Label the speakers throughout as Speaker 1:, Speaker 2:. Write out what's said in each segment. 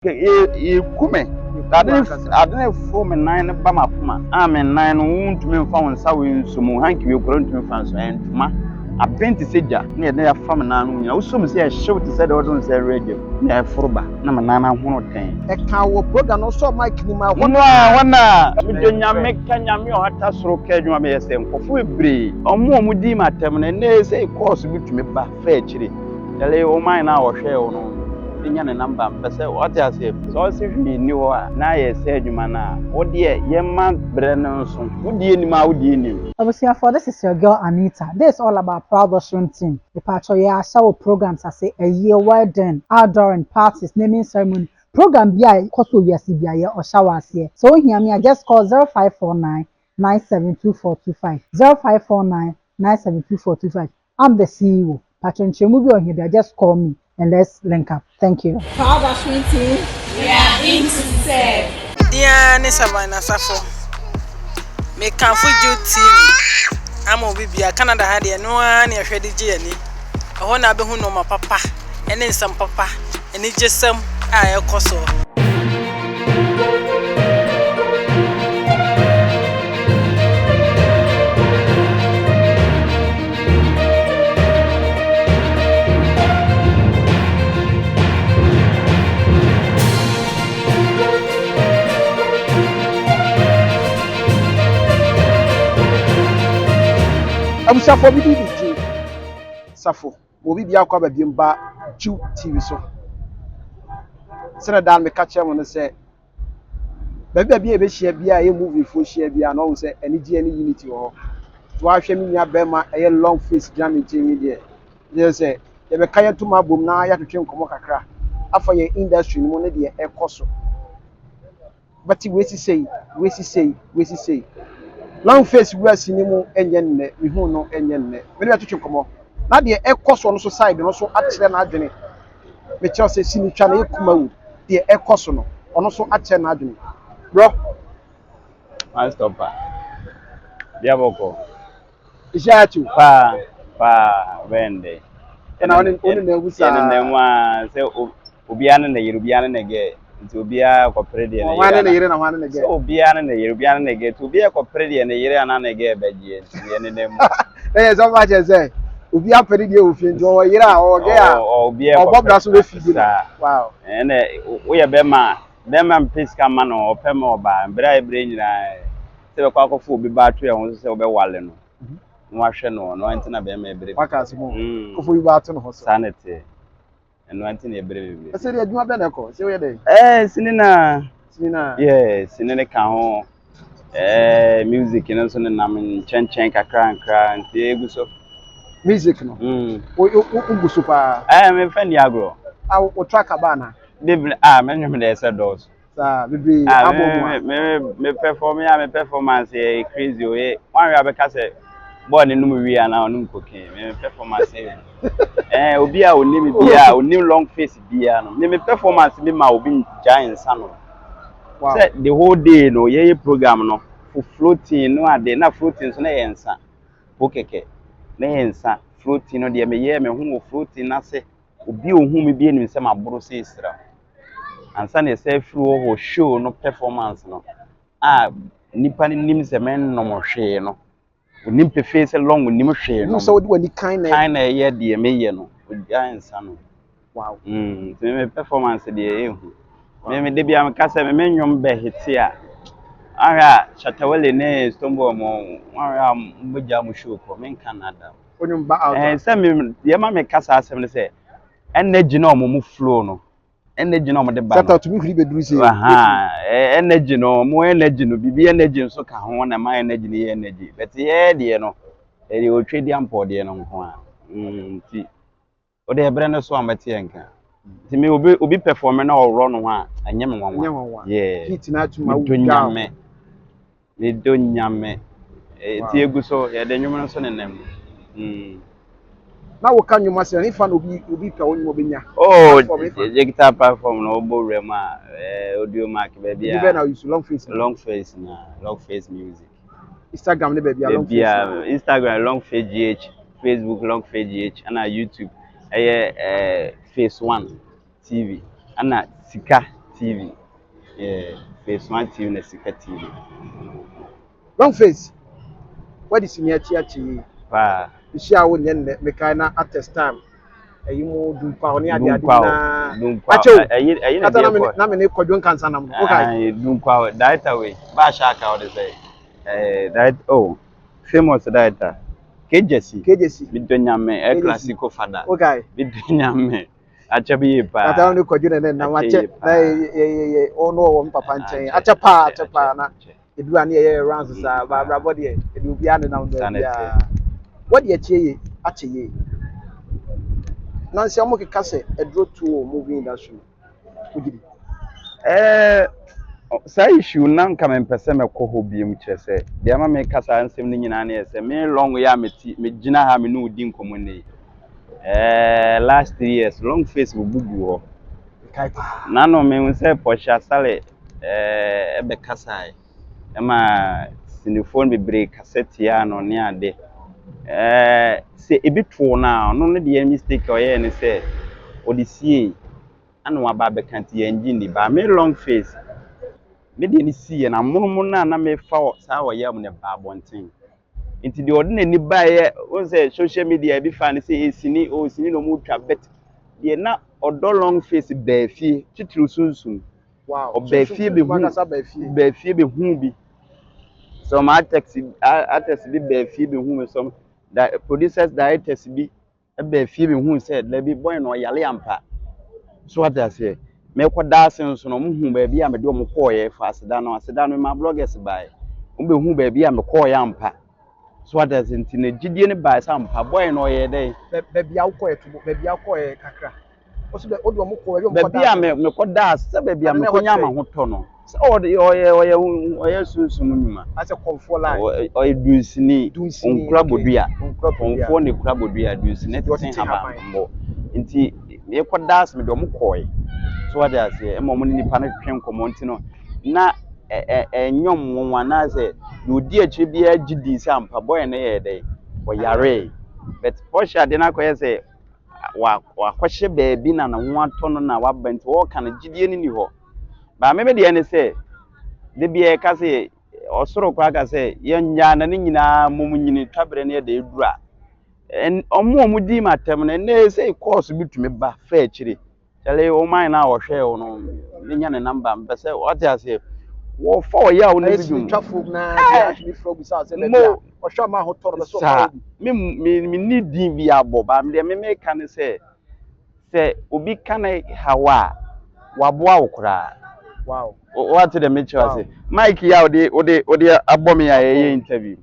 Speaker 1: Yɛku me. Ade ade no foro me nan no ba m'akoma a me nan no wontumi mfa wo nsa wei nso mu hanky wei koraa wontumi mfa nso ɛyɛ ntoma aben te sɛ gya na yɛde afa me nan no nyinaa wosɔ mu sɛ ɛhyew te sɛ deɛ wɔde wo nsa awura gya mu na ɛforo ba na me nan no ahono tɛn.
Speaker 2: Ɛka wɔ program no wosɔɔ mic no mu a ɛhɔ
Speaker 1: No a hɔ na medɔ Nyame ka Nyame ɔhata soro ka adwuma meyɛ sɛ nkurɔfo bebree ɔmo a ɔmo dii m'atɛm no ɛnɛ sɛ kɔɔso bi tumi ba fa akyire. Kyale wo man no a wɔhwɛɛ wo no nya ne number mpɛ sɛ wate aseɛ sɛ ɔse hwee nni hɔ a na yɛ sɛ adwuma no a wo deɛ yɛma berɛ no nso wo deɛ nim a wo deɛ nim.
Speaker 3: Abusuafoɔ this is your girl Anita this is all about proud ushering team mepatwɔ yɛ ahyɛ wɔ programs ase ayie wedding outdooring parties naming ceremony program bi a ɛkɔ so wɔ wiase bi a yɛ ɔhyɛ wɔ aseɛ sɛ wohia me a just call 0549 972425 0549 972425 I'm the CEO patwɔ nkyerɛmu bi a ɔhia bi a just call me and let's link up thank you. Proud ushering team.
Speaker 4: We are in to serve.
Speaker 5: Me din ara ne Savannah Asafo. Mekamfo Jude TV ama obi biara. Canada ha deɛ, ɛno ara na yɛhwɛ de gye yɛn ani. Ɛhɔ na wobɛhu nneɛma papa ne nsɛm papa, anigyesɛm a ɛrekɔ soɔ.
Speaker 2: Abusuafoɔ bi de gye safo ma obi biako aba biom ba Jew TV so. Sɛdeɛ daa no meka kyerɛ mo no sɛ baabi baabi a yɛbɛhyia biara a ɛyɛ movie foɔ hyia biara na ɔhu sɛ anigyeɛ ne unity wɔ hɔ. Nti wahwɛ me nua bɛrima ɛyɛ long face gyina me nkyɛn yi deɛ kyerɛ sɛ yɛbɛka yɛn ntoma abom na yɛatwetwe nkɔmmɔ kakra afa yɛn industry no mu ne deɛ ɛkɔ so. Bɛte wei si sei, wei si sei, wei si sei. Long face wura sini mu nyɛ nnɛ, mehu no nyɛ nnɛ. Me ne bɛtwetwe nkɔmmɔ. Na deɛ ɛkɔ so no so side no so akyerɛ n'adwene. Mekyerɛ sɛ sini twa no ɛyɛ kumawu. Deɛ ɛkɔ so no, ɔno nso akyerɛ n'adwene. Bro.
Speaker 1: One stopper. Bia bɔkɔ.
Speaker 2: Ihyia akyi.
Speaker 1: Paa paa bɛn dɛ.
Speaker 2: Ɛna ɔne ɔne na ewu saa.
Speaker 1: Yɛne na mu a sɛ obiara ne ne yere obiara ne ne gɛ nti obiara kɔpere deɛ ne yere.
Speaker 2: Hwan ne ne yere na hwan ne ne gɛ?
Speaker 1: Sɛ obiara ne ne yere obiara ne ne gɛ nti obiara kɔpere deɛ ne yere anaa ne gɛ bɛgyeɛ nti yɛne na mu.
Speaker 2: Ɛyɛ sɛ ɔba kyerɛ sɛ obi apɛ ne deɛ wɔ fie nti ɔwɔ yere a ɔwɔ gɛ a ɔbɔ bra so bɛfi bi no. Wow.
Speaker 1: Ɛnna woyɛ bɛrima a bɛrima mpɛ sika ma no ɔpɛ ma ɔbaa mbrɛ a ɛbrɛ nyinaa sɛ bɛkɔ akɔfo obi ba ato ɛho so sɛ wobɛwale no na wahwɛ no ɔno nti na bɛrima ɛbrɛ.
Speaker 2: Waka ase mu kɔfo bi ba ato ne ho so.
Speaker 1: Saa na ɛteɛ. Ɛno nti na ɛbrɛ bebree.
Speaker 2: Ɛsɛ deɛ adwuma bɛn na ɛkɔ sɛ woyɛ dɛn?
Speaker 1: Ɛɛ sini na.
Speaker 2: Sini na.
Speaker 1: Yeah, sini ne ka ho. Ɛɛ music no nso nenam nkyɛnkyɛn kakra nkra nti egu so.
Speaker 2: Music no. Wo wo gu so paa.
Speaker 1: Ɛɛ me fɛ ni agorɔ.
Speaker 2: A wo track aba ana?
Speaker 1: Bebree a me nwom deɛ ɛsɛ dɔɔso.
Speaker 2: Saa bebree abɔ mu a.
Speaker 1: Me perform ya me performance yɛ crazy o ye. Wɔn awie abɛka sɛ bɔɔl ne num wie anaa ɔnum cocaine. Me performance yɛ. Ɛɛ obi a onim bia onim long face bia no. Me performance bi ma obi gya nsa no.
Speaker 2: Wow.
Speaker 1: Sɛ the whole day no yɛyɛ program no for floating no ade na floating so na yɛ nsa. Po kɛkɛ na yɛ nsa floating no deɛ meyɛ me ho wɔ floating n'ase obi a ohun mi bi anim sɛ maboro sɛ esira. Ansa na yɛsɛ firi hɔ wɔ show no performance no a nipa no nim sɛ mennom hwee no. Onim pefee sɛ long onim hwee no.
Speaker 2: Wohu sɛ wode w'ani kan na.
Speaker 1: Kan na ɛyɛ deɛ meyɛ no ogya nsa no.
Speaker 2: Wow.
Speaker 1: Nti me performance deɛ ɛyɛ hu. Me de bia meka sɛ me me nnwom bɛ hete a ahwɛ a Shatta Wale ne Stonebwoy mo ahwɛ a mbɛgya mo show kɔ menka nada.
Speaker 2: Onyom ba out.
Speaker 1: Ɛɛ sɛ me deɛ ma meka saa asɛm no sɛ energy na ɔmo mo flow no energy na ɔmo de ba no.
Speaker 2: Shatta tumi huri bɛduru sɛ.
Speaker 1: Aha energy no mo energy no bibi energy nso ka ho na ma energy no yɛ energy but yɛ deɛ no ɛdeɛ otwe di ampɔ deɛ no nko a nti wode ɛbrɛ no so a mɛte yɛn nka nti me obi obi perform na ɔworɔ no ho a ɛnyɛ me nwanwa.
Speaker 2: Ɛnyɛ nwanwa.
Speaker 1: Yeah.
Speaker 2: Heat na atuma wo
Speaker 1: Medɔ Nyame. Medɔ Nyame. Ti egu so yɛde nnwom no so nenam.
Speaker 2: Na woka nnwom asɛ ne fa na obi obi pɛ wo nnwom ɔbɛnya.
Speaker 1: Oh, digital platform na ɔbɔ wura mu a audio mark baabi a.
Speaker 2: Ebi bɛ na use long face.
Speaker 1: Long face na long face music.
Speaker 2: Instagram ne baabi a long face.
Speaker 1: Baabi a Instagram long face gh, Facebook long face gh, ɛna YouTube ɛyɛ face one TV, ɛna Sika TV. Yeah, Face One TV na Sika TV.
Speaker 2: Long Face, wadi sini akyi akyi yi.
Speaker 1: Paa.
Speaker 2: Mehyia wo nyɛ nnɛ, mekae na artist time. Ɛyi mu Dunkwa ne ade ade
Speaker 1: Dunkwa
Speaker 2: nyinaa.
Speaker 1: Dunkwa.
Speaker 2: Akyɛ o.
Speaker 1: Ɛyi ɛyi na
Speaker 2: Kata na
Speaker 1: deɛ
Speaker 2: me
Speaker 1: kɔ.
Speaker 2: na me ne Kwadwo Nkansa nam no. Wokae?
Speaker 1: Ayi Dunkwa director wei. Ba shaka ɔde sɛ. Director oh famous director. KJC.
Speaker 2: KJC.
Speaker 1: Medɔ Nyame ɛ
Speaker 2: KJC.
Speaker 1: classical father.
Speaker 2: Wokae?
Speaker 1: Medɔ Nyame. Akyɛ bi yie paa.
Speaker 2: Kata na ne Kwadwo na ne nam
Speaker 1: Akyɛ
Speaker 2: akyɛ
Speaker 1: yie
Speaker 2: na
Speaker 1: paa.
Speaker 2: yɛ yɛ yɛ ɔno wɔ me papa nkyɛn.
Speaker 1: Akyɛ
Speaker 2: Akyɛ paa
Speaker 1: akyɛ
Speaker 2: akyɛ paa
Speaker 1: akyɛ
Speaker 2: na
Speaker 1: akyɛ.
Speaker 2: edu a ne yɛyɛ rounds saa ba abrabɔ deɛ ɛde obiara nenam
Speaker 1: Saa na ɛteɛ.
Speaker 2: baabiara. Wɔde akyɛ yie akyɛ yie. Nansi ɔmo keka sɛ aduro tuo wɔ movie industry mu. Wogye di?
Speaker 1: Saa issue na nka mempɛ sɛ mɛkɔ hɔ biom, kyerɛ sɛ deɛ ama meka saa nsɛm no nyinaa ne yɛ sɛ me Long yɛ a meti megyina ha me ne wo di nkɔmmɔ nnɛ yi, last 3 years Long Face bubu gu hɔ.
Speaker 2: Mekae paa.
Speaker 1: Nano mehu sɛ Pɔhyɛ Asale ɛbɛkasae ɛma sinifoɔ no bebree kasa tia no ne ade. Sɛ ebi too no a, ɔno no deɛ mistake a ɔyɛɛ ne sɛ ɔde siee ana waba abɛka, nti yɛngye nni. Ba me Long Face, me deɛ ne siiɛ na amonomo no a na mefa saa ɔyɛ mu no ba abɔnten, nti deɛ ɔde n'ani baeɛ wɔn sɛ social media ebi fa ne sɛ esini o sini na ɔmo twa, bet deɛ na ɔdɔ Long Face bɛɛ fie titiri Sunsum. Ɔbaa fie
Speaker 2: Sunsum
Speaker 1: bɛhu
Speaker 2: ankasa baa fie.
Speaker 1: Bɛɛ fie bɛhu bi some artists, artists bi bɛɛ fie bɛhu mi, some di producers, directors bi bɛɛ fie bɛhu sɛ dabi, boy na ɔyale ampa. So wate aseɛ, mɛkɔ daase nso no, ɔmo hu baabi a mede ɔmo kɔɔyɛ fa aseda no, aseda no ma bloggers baeɛ, ɔmo bɛhu baabi a mekɔɔyɛ ampa. So wate aseɛ, nti na gyidie no baeɛ sɛ ampa boy na ɔyɛ dɛn.
Speaker 2: Baabi a wokɔɛ to baabi a wokɔɛ kakra. Wɔsi bɛ wode ɔmo kɔ baabi a ɔmo kɔ
Speaker 1: Baabi a me mekɔ daase sɛ baabi a
Speaker 2: Ade na ɛhɔ
Speaker 1: mekɔnya
Speaker 2: kyerɛ.
Speaker 1: Ama ho tɔ no sɛ ɔde ɔyɛ sunsum nnwuma.
Speaker 2: Asɛ kɔnfoɔ line.
Speaker 1: Ɔyɛ dunsini.
Speaker 2: Dunsini.
Speaker 1: Ɔnkura
Speaker 2: Okay.
Speaker 1: bodua.
Speaker 2: Onkura bodua.
Speaker 1: Kɔnfoɔ na ekura bodua, dunsini
Speaker 2: Deɛ
Speaker 1: tete
Speaker 2: ɔtete
Speaker 1: haban
Speaker 2: haban.
Speaker 1: mbɔ, nti mekɔ daase mede ɔmo kɔɔɛ. So wate aseɛ, ɛma ɔmo ne nipa no twetwe nkɔmmɔ, nti no na ɛ ɛ ɛnyɛ ɔmo nwanwa anaasɛ deɛ odi akyire biara gye di sɛ ampa boy no yɛ dɛ ɔyaree. But Pɔhyɛ adeɛ no akɔyɛ sɛ wa wakɔhyɛ baabi na ne ho atɔ no na waba, nti wɔɔka no gyidie no ni hɔ. Baame me deɛ ne sɛ de bia yɛka sɛ ɔsoro koraa ka sɛ yɛnyaa na ne nyinaa mmom nyini twaberɛ no yɛde eduru a ɔmo a ɔmo di ma atɛm no ɛnɛ sɛ kɔɔso bi tumi ba fa akyire kyɛlɛ ɔman na ɔhwɛ wo no menya ne number, mpɛ sɛ ɔte aseɛ wɔfa ɔyɛ a wo no
Speaker 2: Ɛyɛ
Speaker 1: bi dwom.
Speaker 2: sinitwafo na atumi fura obi sa sɛ baabi a ɔhwɛ ɔmo ahotɔ no bɛ sɛ ɔfa
Speaker 1: Saa
Speaker 2: obi.
Speaker 1: Me ni din bi abɔ ba me deɛ me meka ne sɛ obi ka ne haw a waboa wo koraa. Wate deɛ mekyerɛ ase? Mike yi a wode abɔ me a yɛyɛ interview,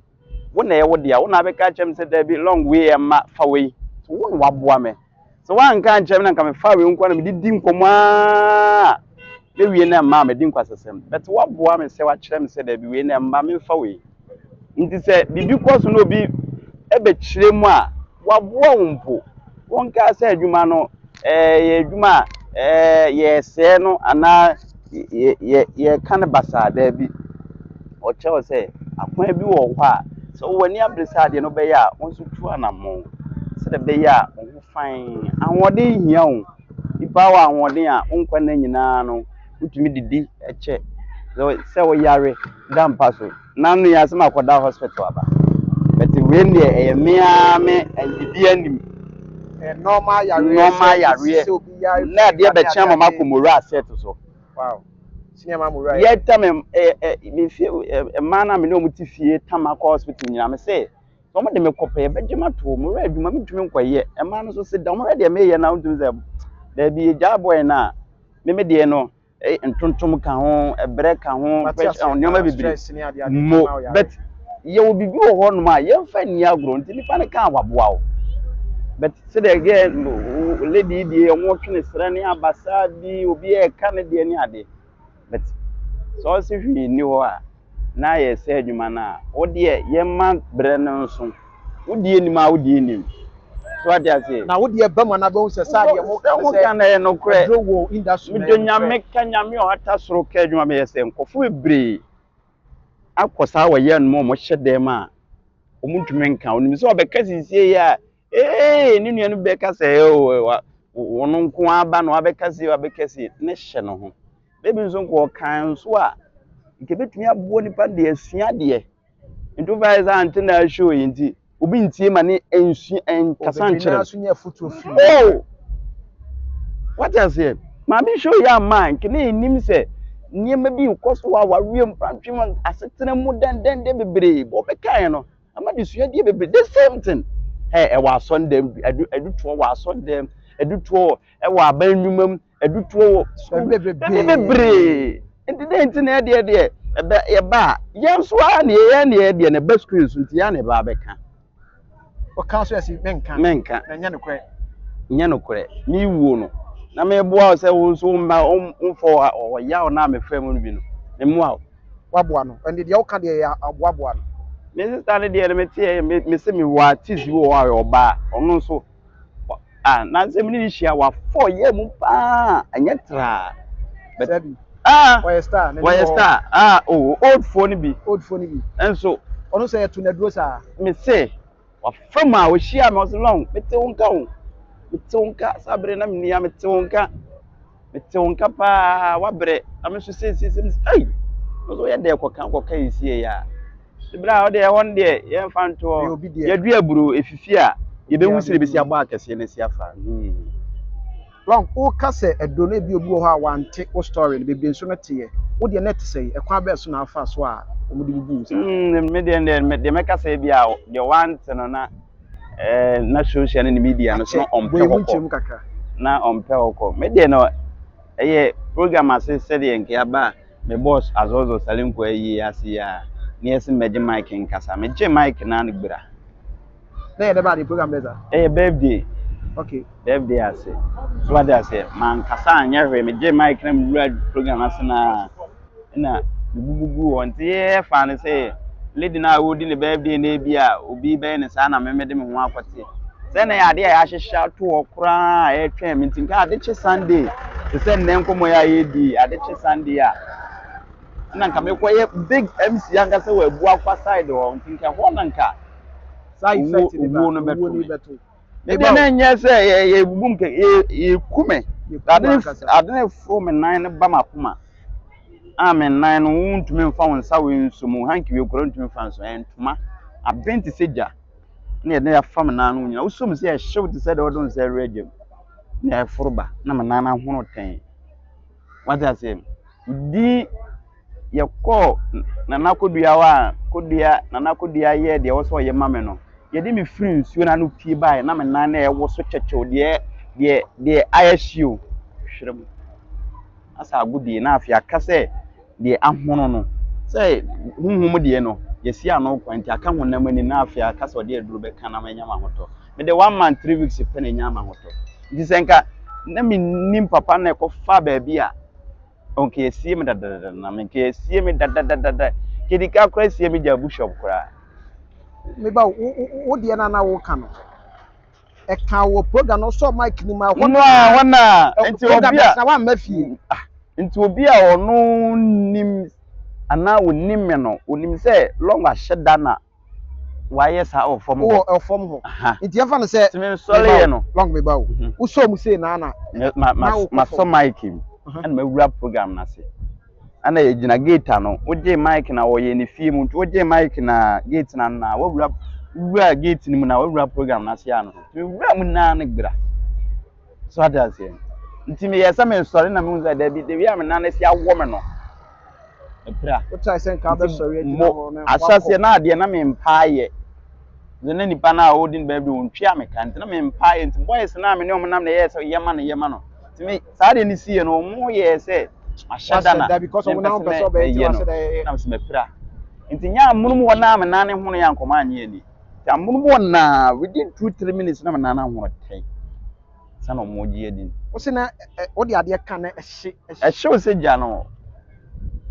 Speaker 1: wo na ɛyɛ wo dea, wo na abɛka kyerɛ me sɛ daabi, Long wei ɛma fa wei. So wo na waboa me sɛ woanka nkyerɛ me na nka mefa wei nko na mede di nkɔmmɔ aa mewie na ɛma a medi nkwasasɛm, but woaboa me sɛ wakyerɛ me sɛ daabi, wei na ɛmma memfa wei. Nti sɛ biribi kɔ so na obi ɛbɛkyerɛ mu a waboa wo mpo, wɔnka sɛ adwuma no yɛ adwuma a yɛsɛɛ no anaa yɛ yɛ yɛka no basaa, daabi, ɔkyerɛ wo sɛ akwan bi wɔ hɔ a sɛ wowɔ ani abere sɛ adeɛ no bɛyɛ a wo nso tu anammɔn sɛdeɛ ɛbɛyɛ a wo ho fan. Ahoɔden hia wo nipa wɔ ahoɔden a wo nkwa nna nyinaa no wotumi didi kyɛ sɛ woyare da mpa so nano yɛ asɛm akɔda hospital aba, but wei deɛ ɛyɛ mea me biribi anim.
Speaker 2: Normal yareɛ.
Speaker 1: Normal
Speaker 2: sɛ
Speaker 1: yareɛ.
Speaker 2: Sɛ obi yare
Speaker 1: Na adeɛ
Speaker 2: fever ne
Speaker 1: bɛkyɛn ama
Speaker 2: ade ade.
Speaker 1: makɔ mowura set so.
Speaker 2: Wow, sinima mo wura.
Speaker 1: Yɛta me ɛ ɛ me fie ɛ mmaa na me ne wɔn te fie tam akɔ hospital nyinaa, me sɛ wɔn de me kɔ pɛ yɛbɛgye ma to mo wura adwuma me ntumi nkɔyɛ. Mmaa no nso se da wɔn hwɛ deɛ meyɛ na wɔntumi sɛ daabi, egya boy na me me deɛ no ntontom ka ho, ɛbrɛ ka ho,
Speaker 2: Mate
Speaker 1: pressure
Speaker 2: aseɛ
Speaker 1: nneɛma
Speaker 2: paa,
Speaker 1: bebree
Speaker 2: stress ne ade ade
Speaker 1: mo
Speaker 2: ma wo yare.
Speaker 1: But yɛwɔ biribi wɔ hɔnom a yɛmfa nni agorɔ, nti nipa no ka waboa wo, but sɛdeɛ gɛ lady yi deɛ ɔmo twene srɛ ne abasa bi obi ɛka ne deɛ ne ade, but sɛ ɔsi hwee nni hɔ a na yɛ sɛ adwuma no a wodeɛ yɛma brɛ no nso wodie nim a wodie nim so, wate aseɛ?
Speaker 2: Na wo deɛ ba mu anaa bɛhu sɛ saa deɛ mo
Speaker 1: Sɛ woka na ɛyɛ nokorɛ.
Speaker 2: Aduro wɔ industry na
Speaker 1: mede
Speaker 2: ɛyɛ nokorɛ.
Speaker 1: Nyame ka Nyame a ɔhata soro ka adwuma meyɛ sɛ nkɔfo bebree akɔ saa wɔyɛ no mu a ɔmohyɛ dɛm a ɔmo ntumi nka, onim sɛ ɔbɛka sisie yi a ee ne nua no bɛka sɛ oo ɔno nko aba na wabɛka sie, wabɛka sie ne hyɛ ne ho. Maybe nso nka ɔkan nso a, nka ebetumi aboa nipa de asua adeɛ. Nti wofa yɛ sɛ ante na show yi nti obi ntie ma ne nsua nkasa
Speaker 2: Bebree
Speaker 1: nkyerɛ
Speaker 2: naa
Speaker 1: no.
Speaker 2: so nya afotuo firi mu.
Speaker 1: Oh! Wate aseɛ? Maame show yi amma a, nka na yɛnnim sɛ nneɛma bi rekɔ so wɔ awareɛ mu, prantwe mu, asetena mu dɛndɛndɛn bebree. Bɔ ɔbɛkaeɛ no, ama de suadeɛ bebree. The same thing. Ɛ ɛwɔ asɔndɛm, ɛdu ɛdutoɔ wɔ asɔndɛm, ɛdutoɔ ɛwɔ aban nnwuma mu, ɛdutoɔ wɔ sukuu.
Speaker 2: Baabi
Speaker 1: Baabi
Speaker 2: bebree.
Speaker 1: bebree. Nti dɛn nti na ɛdeɛ deɛ ɛbɛ yɛba a, yɛn nso ara na yɛyɛ na yɛyɛ deɛ na ɛba screen so nti yɛn na ɛba abɛka.
Speaker 2: Ɔka so yɛsi menka.
Speaker 1: Menka.
Speaker 2: Na nyɛ nokorɛ.
Speaker 1: Nyɛ nokorɛ. Mewuo no, na meboa wo sɛ wo nso womma womfa ɔyaw no a mefaa mu no bi no, memmoa wo.
Speaker 2: Waboa no. Ɛnde deɛ woka deɛ yɛ aboaboa no.
Speaker 1: Me sister no deɛ no meteɛ me me se mewɔ artist bi wɔ hɔ a ɔyɛ ɔbaa ɔno nso ah na nsɛm ne ne hyia wafɔ yɛ mu paa ɛnyɛ traa.
Speaker 2: But Sɛbi.
Speaker 1: Ah
Speaker 2: wɔyɛ star na
Speaker 1: wɔyɛ star ah oh old foɔ no bi.
Speaker 2: Old foɔ no bi.
Speaker 1: Nso.
Speaker 2: Ɔno sɛ yɛto n'aduro saa.
Speaker 1: Me se Wafa mu a ɔhyiaa me, ɔse Long, mete wo nka o, mete wo nka, saa bere na menni ha, mete wo nka, mete wo nka paa, wabrɛ, na me nso seesei sɛ mesi, ei, me nso woyɛ dɛ kɔka kɔka yi sie yɛ a. Bere a ɔde ɛhɔ no deɛ yɛmfa ntoɔ, yɛdua aburo, efifi a, yɛbɛhu sɛ ebesi abɔ akɛseɛ na asi afa. Hmm.
Speaker 2: Long, woka sɛ aduro no ebi obi wɔ hɔ a wante wo story no, bebree nso no teɛ. Wo deɛ na ɛte sɛn? Ɛkwan bɛn so na wofaa so a wɔde bubuu wo saa?
Speaker 1: Me deɛ deɛ deɛ mɛka sɛ ebi a deɛ wante no na eh, na social ne ne media no so na
Speaker 2: Akyɛ,
Speaker 1: ɔmpɛ
Speaker 2: bɔ emu
Speaker 1: hɔ kɔ.
Speaker 2: nkyerɛmu kakra.
Speaker 1: Na ɔmpɛ hɔ kɔ. Me deɛ no ɛyɛ program ase sɛdeɛ nka yɛaba me boss Azɔzɔ Salinko ayi ase yi a ne yɛse mmɛgye mic nkasa. Megye mic no ano gbira.
Speaker 2: Na yɛ dɛ ba de program bɛ sa.
Speaker 1: Ɛyɛ birthday.
Speaker 2: Okay.
Speaker 1: Birthday ase. So wate aseɛ, mankasa anyɛ hwee, megyee mic na mewura program ase na na mebubu guu hɔ. Nti yɛfa no sɛ lady no a ɔredi ne birthday no ebi a obi bɛyɛ no saa na me mede me ho akɔte. Sɛ na yɛ adeɛ a yɛahyehyɛ ato hɔ koraa a ɛretwɛn me nti nka ade kye Sunday te sɛ nnɛ nkɔmmɔ yi a yɛredi yi, ade kye Sunday a na nka mekɔyɛ big MC ankasa wɔ Abuakwa side hɔ nti nka ɛhɔ na nka owuo no bɛto me. Me deɛ na ɛnyɛ sɛ yɛbubu m kɛ yɛku me. Ade no foro me nan no ba m'akoma a me nan no wontumi mfa wo nsa wei nso mu hanky wei koraa wontumi mfa nso ɛyɛ ntoma aben te sɛ gya na yɛde afa me nan no nyinaa wosɔ mu sɛ ɛhyew te sɛ deɛ wɔde wo nsa awura gya mu na ɛforo ba na me nan no ahono tɛn wate aseɛ di yɛkɔɔ Nana Kodua hɔ a, Kodua, Nana Kodua yɛɛ deɛ ɛwɔ sɛ ɔyɛ ma me no, yɛde me firi nsuo no ano pue baeɛ na me nan no ɛwoso kyɛkyɛw deɛ deɛ deɛ ayɛ hye o, hwerɛ mu. Asa agodie na afei aka sɛ deɛ ahono no, sɛ honhom deɛ no, yɛsi ano kwan nti aka honam ani na afei aka sɛ ɔde aduro bɛka na manya m'ahotɔ. Mede one month, 3 weeks pɛ na ɛnya m'ahotɔ. Nti sɛ nka na mennim papa na ɛkɔfa baabi a, Nka esie me dadadada na me nka esie me dadadadada. Kedika koraa esie me gya bushop koraa.
Speaker 2: Me ba wo wo deɛ na na woka no. Ɛka wɔ program no sɔ mic ni ma hɔ
Speaker 1: na. Hɔ na nti obi a
Speaker 2: na wamma fie.
Speaker 1: Ah, nti obi a ɔno nim anaa onim me no, onim sɛ long ahyɛ da na wayɛ saa wɔ fam hɔ.
Speaker 2: Wɔ fam hɔ. Nti yɛmfa no sɛ.
Speaker 1: Nti mesɔre yɛ no.
Speaker 2: Long me ba o. Wosɔ mu sei na na.
Speaker 1: Ma ma masɔ mic mu. Ɛna mawura program no ase. Ɛna yɛgyina gate ano. Wogye mic na wɔyɛ ne fie mu. Nti wogye mic na gate na na wawura wura gate no mu na wawura program no ase ano. Nti mewura mu naa no gbira. So ate aseɛ. Nti meyɛ sɛ mesɔre na mehu sɛ dabi dabi a me nan asi awɔ me no. Mepira.
Speaker 2: Wotrae sɛ nka wobɛsɔre agyina hɔ na wakɔ.
Speaker 1: Ahyɛaseɛ na adeɛ na mempa ayɛ. Sɛ na nipa no a ɔredi no baabi ɔntwea me ka nti na mempa ayɛ nti boys no a me ne wɔn nam na ɛyɛɛ sɛ yɛma no yɛma no. Nti me saa adeɛ no siiɛ no wɔn yɛɛ sɛ mahyɛ da na mempɛ sɛ mɛyɛ no na mesɛ mapira. Nti nyɛ amonom hɔ na me nan ne hono yɛ ankɔma anyɛ ani. Nti amonom hɔ na within 2-3 minutes na me nan ahono tɛn. Sɛ na wɔn gye adi.
Speaker 2: Wo se na wode adeɛ ka na ɛhye.
Speaker 1: Ɛhyew sɛ gya no.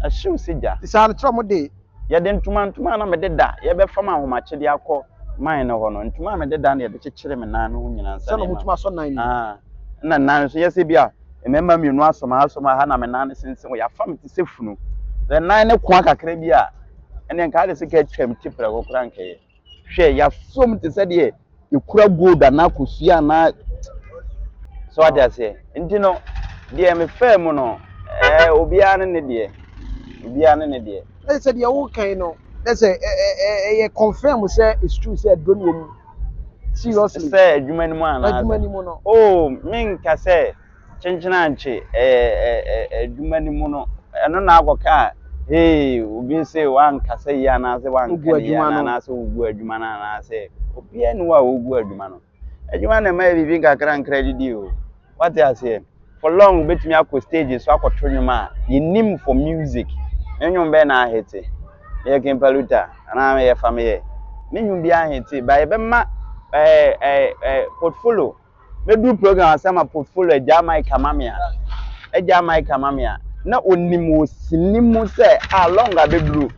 Speaker 1: Ɛhyew sɛ gya.
Speaker 2: Saa no kyerɛ wɔn de.
Speaker 1: Yɛde ntoma ntoma a na mede da yɛbɛfam ahomakye de akɔ mine no hɔ no ntoma a mede da no yɛde kyekyere me nan no ho nyinaa nsa
Speaker 2: Sɛ na wɔtumi asɔ nan no.
Speaker 1: Ah, na nan nso yɛ sɛ bi a mmarima mmienu asɔ ma asɔ ma ha na me nan no sensɛn hɔ yɛafa me te sɛ funu. Sɛ nan no koa kakra bi a ɛnneɛ nka ade sɛ ka atwa me ti prɛko koraa nkɛyɛ. Hwɛ, yɛasɔ mu te sɛ deɛ yɛkura gold anaa kosua anaa so ate aseɛ. Nti no, deɛ mefaa mu no, ɛɛ. Ɛɛ obiara ne ne deɛ. Obiara ne ne deɛ.
Speaker 2: Ɛsɛ sɛ deɛ wokan no, na sɛ ɛyɛ confirm sɛ it's true sɛ aduro no wɔ mu. Seriously.
Speaker 1: Sɛ adwuma no mu anaa?
Speaker 2: Adwuma no mu no.
Speaker 1: Oh, menka sɛ kyenkyenankye ɛɛ adwuma no mu no, ɛno na akɔka a, hey, obi se wankasa yie anaasɛ wanka ne yie anaasɛ wogu adwuma no anaasɛ obiara ni hɔ a wogu adwuma no. Adwuma na ɛma yɛ biribi nkakra nkra didi o. Wate aseɛ? For long wobɛtumi akɔ stage so akɔto nnwom a yɛnim for music. Me nnwom bɛn na ahete? Meyɛ King Paluta anaa meyɛ Fameyɛ? Me nnwom biara ahete ba yɛbɛma ɛɛ ɛɛ ɛɛ portfolio. Mɛduru program ase ama portfolio agyaa mic ama me a agyaa mic ama me a na onim wɔ sini mu sɛ a long abɛduru.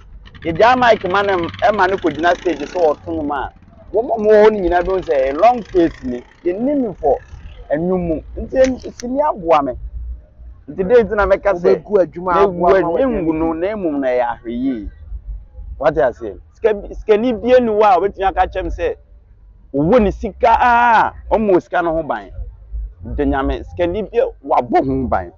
Speaker 1: Yɛgyaa mic ma no ɛma no kɔgyina stage so ɔto nnwom a wɔn a wɔwɔ hɔ no nyinaa bɛhu sɛ ɛyɛ long face ni. Yɛnni me for ɛnwom mu nti sini aboa me nti dɛn nti na mɛka sɛ
Speaker 2: Wobɛgu adwuma a aboa ma
Speaker 1: mɛgu mengu no na mmom na ɛyɛ ahwɛyie. Wate aseɛ? Sika sikani bie ni hɔ a obɛtumi aka kyerɛ me sɛ ɔwɔ ne sika a ɔmmɔ sika no ho ban. Da Nyame sikani bie wabɔ ho ban.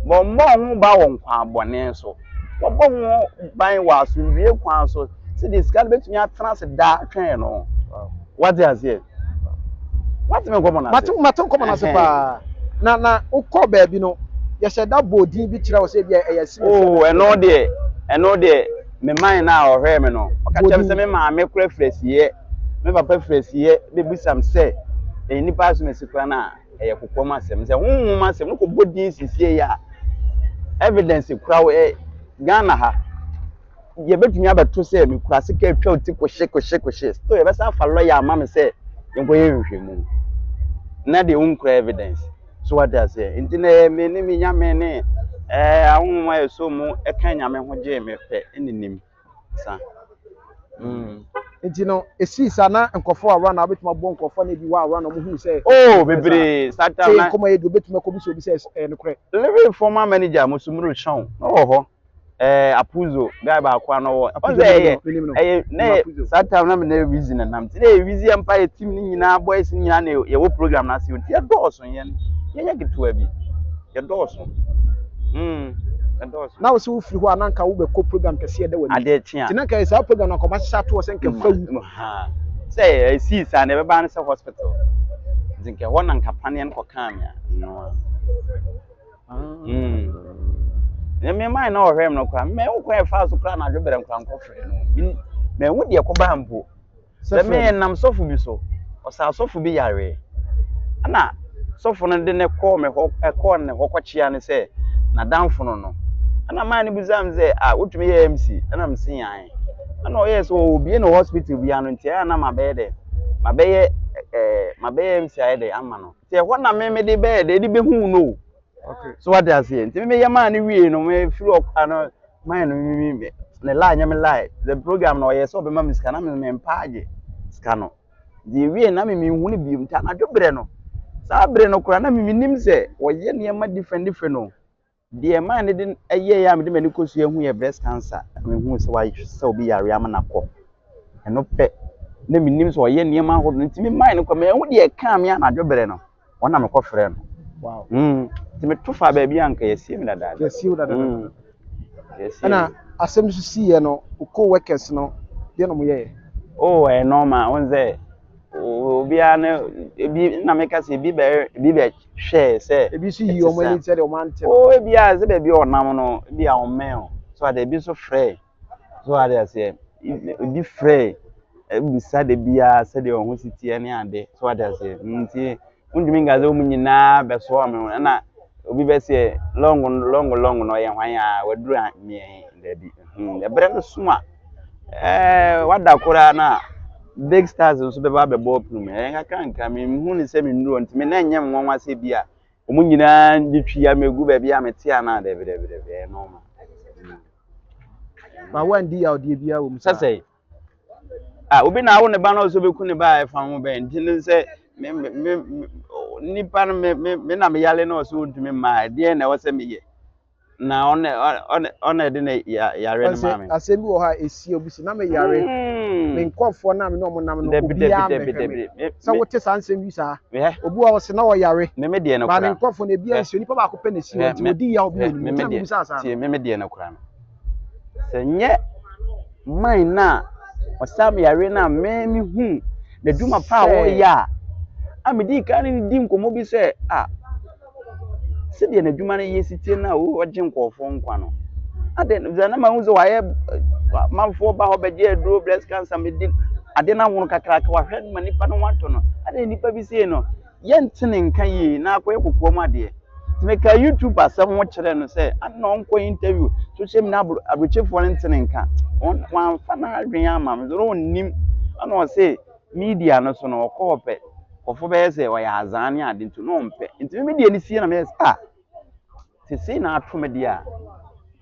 Speaker 1: Ma ɔmmɔ ho ban wɔ nkwan bɔne so. Wabɔ ho ban wɔ asomdwie kwan so sɛdeɛ sika no bɛtumi atena ase daa twɛn no. Wate aseɛ? Wate me nkɔmmɔ no ase?
Speaker 2: Mate mate nkɔmmɔ no ase paa. Na na wokɔ baabi no, yɛhyɛ da bɔ din bi kyerɛ wo sɛ ebi ɛyɛ si.
Speaker 1: Oh, ɛno deɛ, ɛno deɛ, me man no a ɔhwɛɛ me no, ɔka kyerɛ me sɛ me maame kora firi asieɛ, me papa firi asieɛ bɛbisa me sɛ, ɛyɛ nnipa asomasi kora no a, ɛyɛ kokoam asɛm. Sɛ honhom asɛm no kɔbɔ din sisie yɛ a, evidence kora wo ɛ, Ghana ha. Yɛbɛtumi abɛto sɛ mekura sika atwa wo ti kohye kohye kohye. Still yɛbɛsan afa lawyer ama me sɛ yɛnkɔyɛ nhwehwɛmu. Na deɛ wonkura evidence. So wate aseɛ? Nti na ɛyɛ me ne me nyame ne ɛɛ ahonhom a ɛsɔ mu ɛka nyame ho gyee me pɛ ɛne nim sa.
Speaker 2: Mm. Nti no, esii saa na nkurɔfoɔ awura na wobɛtumi abɔ nkurɔfoɔ na ebi wɔ awura na wɔn hu sɛ.
Speaker 1: Oh, bebree. Saa time
Speaker 2: na. Sɛ nkɔmɔ yɛ di obetumi akɔbisa obi sɛ ɛyɛ nokorɛ.
Speaker 1: Living former manager Musumuru Sean na wɔ hɔ. Ɛɛ Apuzo guy baako a na ɔwɔ. Ɔn sɛ ɛyɛ ɛyɛ na yɛ saa time na mi na Wizi na nam ti na yɛ Wizi Empire team ne nyinaa boys ne nyinaa na yɛwɔ program na ase nti yɛ dɔɔso yɛn yɛnyɛ ketewa bi yɛ dɔɔso mm yɛ dɔɔso.
Speaker 2: Na wosɛ wofiri hɔ a na nka wobɛkɔ program kɛseɛ da w'anim.
Speaker 1: Adeɛ kye a.
Speaker 2: Nti na nka yɛ saa program na nka ɔma hyehyɛ ato hɔ sɛ nka fa wu.
Speaker 1: Sɛ ɛsii saa na ɛbɛba no sɛ hospital nti nka ɛhɔ na nka paneɛ no kɔkaa me a noa. Mm. Na me man na ɔhwɛ me no koraa, mɛwo kwan ɛfaa so koraa anadwo berɛ nkora nkɔfrɛ no. Mɛwo deɛ kɔbaa mpo. Sɛ me nam sɔfo bi so, ɔsaa sɔfo bi yareɛ. Ɛna sɔfo no de ne kɔɔ me hɔ, ɛkɔɔ ne hɔ kɔkyea no sɛ n'adamfo no no. Ɛna man no bisaa me sɛ, ah, wotumi yɛ MC? Ɛna me se ae. Ɛna ɔyɛɛ sɛ ɔbie no hospital bi ano nti ɛyɛ na mabɛyɛ dɛ, mabɛyɛ ɛɛ mabɛyɛ MC ayɛ dɛ ama no. Nti ɛhɔ na me mede bɛyɛ dɛ de bɛhu no o. So wate aseɛ nti me meyɛ maa no wie no mefiri ɔkwa no maa no me me ne lie nyɛ me lie the program na ɔyɛ sɛ ɔbɛma me sika na me mempa agye sika no nti ewie na me menhu no bio nti anadwo berɛ no saa berɛ no koraa na me menim sɛ ɔyɛ nneɛma different different o. Deɛ ɛmaa ne de ɛyɛeɛ a mede m'ani kɔsua hu yɛ breast cancer. Mehuu sɛ wayɛ sɛ obi yare ama no akɔ. Ɛno pɛ na menim sɛ ɔyɛ nneɛma ahodoɔ nti me mae no kɔ mahu deɛ ɛkaa me anadwo berɛ no wɔn na mekɔfrɛ no.
Speaker 2: Wow.
Speaker 1: Nti meto faa baabi a anka yɛasie me dadaada.
Speaker 2: Yɛasie wo dadaada.
Speaker 1: Yɛasie
Speaker 2: Ɛna
Speaker 1: me.
Speaker 2: asɛm nso siiɛ no, wo co-workers no, deɛ na wɔyɛeɛ?
Speaker 1: Oh, ɛyɛ normal. Wohu sɛ obiara ne ebi na meka sɛ ebi bɛ ebi bɛ hwɛɛ sɛ
Speaker 2: Ebi nso yii wɔn ani sɛdeɛ wɔn ante no.
Speaker 1: Oh, ebi a sɛ baabi a ɔnam no, ebi a ɔmmɛn o. So ade ebi nso frɛ. So ade aseɛ. Ebi frɛ ebisa de biara sɛdeɛ wɔn ho si teɛ ne ade. So ade aseɛ. Nti wontumi nka sɛ wɔn nyinaa bɛsoa me ho. Ɛna obi bɛseɛ long long long na ɔyɛ hwan a waduru mmiɛn daabi. Ɛberɛ no so a ɛɛ wada koraa na big stars nso bɛba abɛbɔ punu mu. Ɛyɛ nkakra nkakra menhu ne sɛ mennuru hɔ nti me na ɛnyɛ me nwanwa sɛ bi a wɔn nyinaa de twi a megu baabi a mete anaa daabi daabi daabi ɛyɛ normal.
Speaker 2: Ba wandi yawdeɛ biara wɔ mu saa.
Speaker 1: Sɛ ah obi na awo ne ba na ɔsɛ ɔbɛku ne ba a ɛfa ho bɛn nti ne sɛ me me me nipa no me me me na meyale na ɔsɛ ɔntumi mma a ɛdeɛn na ɛwɔ sɛ meyɛ. Na ɔno ɔno ɔno ɛde ne yare no maa me.
Speaker 2: Asɛm bi wɔ hɔ a esi obi si na me yare. Me nkurɔfoɔ no a me ne wɔn nam no,
Speaker 1: Dabi, dabi,
Speaker 2: obiara
Speaker 1: dabi,
Speaker 2: mmɛhwɛ me.
Speaker 1: dabi. Me,
Speaker 2: Sɛ
Speaker 1: me,
Speaker 2: wote saa nsɛm yi saa,
Speaker 1: hwɛ,
Speaker 2: obi wɔ hɔ ɔse na ɔyare,
Speaker 1: me me deɛ no
Speaker 2: but ne
Speaker 1: koraa.
Speaker 2: nkurɔfoɔ no ebiara
Speaker 1: Hwɛ,
Speaker 2: nsi hɔ, nipa baako pɛ na esi hɔ
Speaker 1: hwɛ,
Speaker 2: nti
Speaker 1: me,
Speaker 2: ɔdi yaw bi
Speaker 1: hwɛ,
Speaker 2: wɔ ne mu.
Speaker 1: me
Speaker 2: Nti
Speaker 1: me
Speaker 2: na
Speaker 1: deɛ,
Speaker 2: mebisaa saa no.
Speaker 1: tie, me me deɛ no koraa no. Sɛ nyɛ man no a ɔsaa me yareɛ no a me mehu n'adwuma pa a
Speaker 2: Sɛ
Speaker 1: ɔreyɛ a, a medii kan ne no di nkɔmmɔ bi sɛ, ah, sɛdeɛ n'adwuma no yɛ si tie no a ɔgye nkurɔfoɔ nkwa no. Adɛn, sɛ na mahu sɛ wayɛ manfoɔ ba hɔ bɛgye aduro breast cancer medi ade no ahono kakraka wahwɛ no ma nipa no ho atɔ no. Adɛn nipa bi sei no yɛnte ne nka yie na akɔyɛ kokoa mu adeɛ. Nti mekaa YouTube asɛm ho kyerɛɛ no sɛ adɛn na ɔnkɔ interview social media aburokyefoɔ no nte ne nka. Wamfa n'adwene amma me so na ɔnnim. Ɛna ɔse media no so no ɔkɔ hɔ pɛ nkurɔfoɔ bɛyɛ sɛ ɔyɛ azaa ne ade nti na ɔmpɛ. Nti me deɛ no sie na meyɛ sɛ ah sɛ sei na ato me deɛ a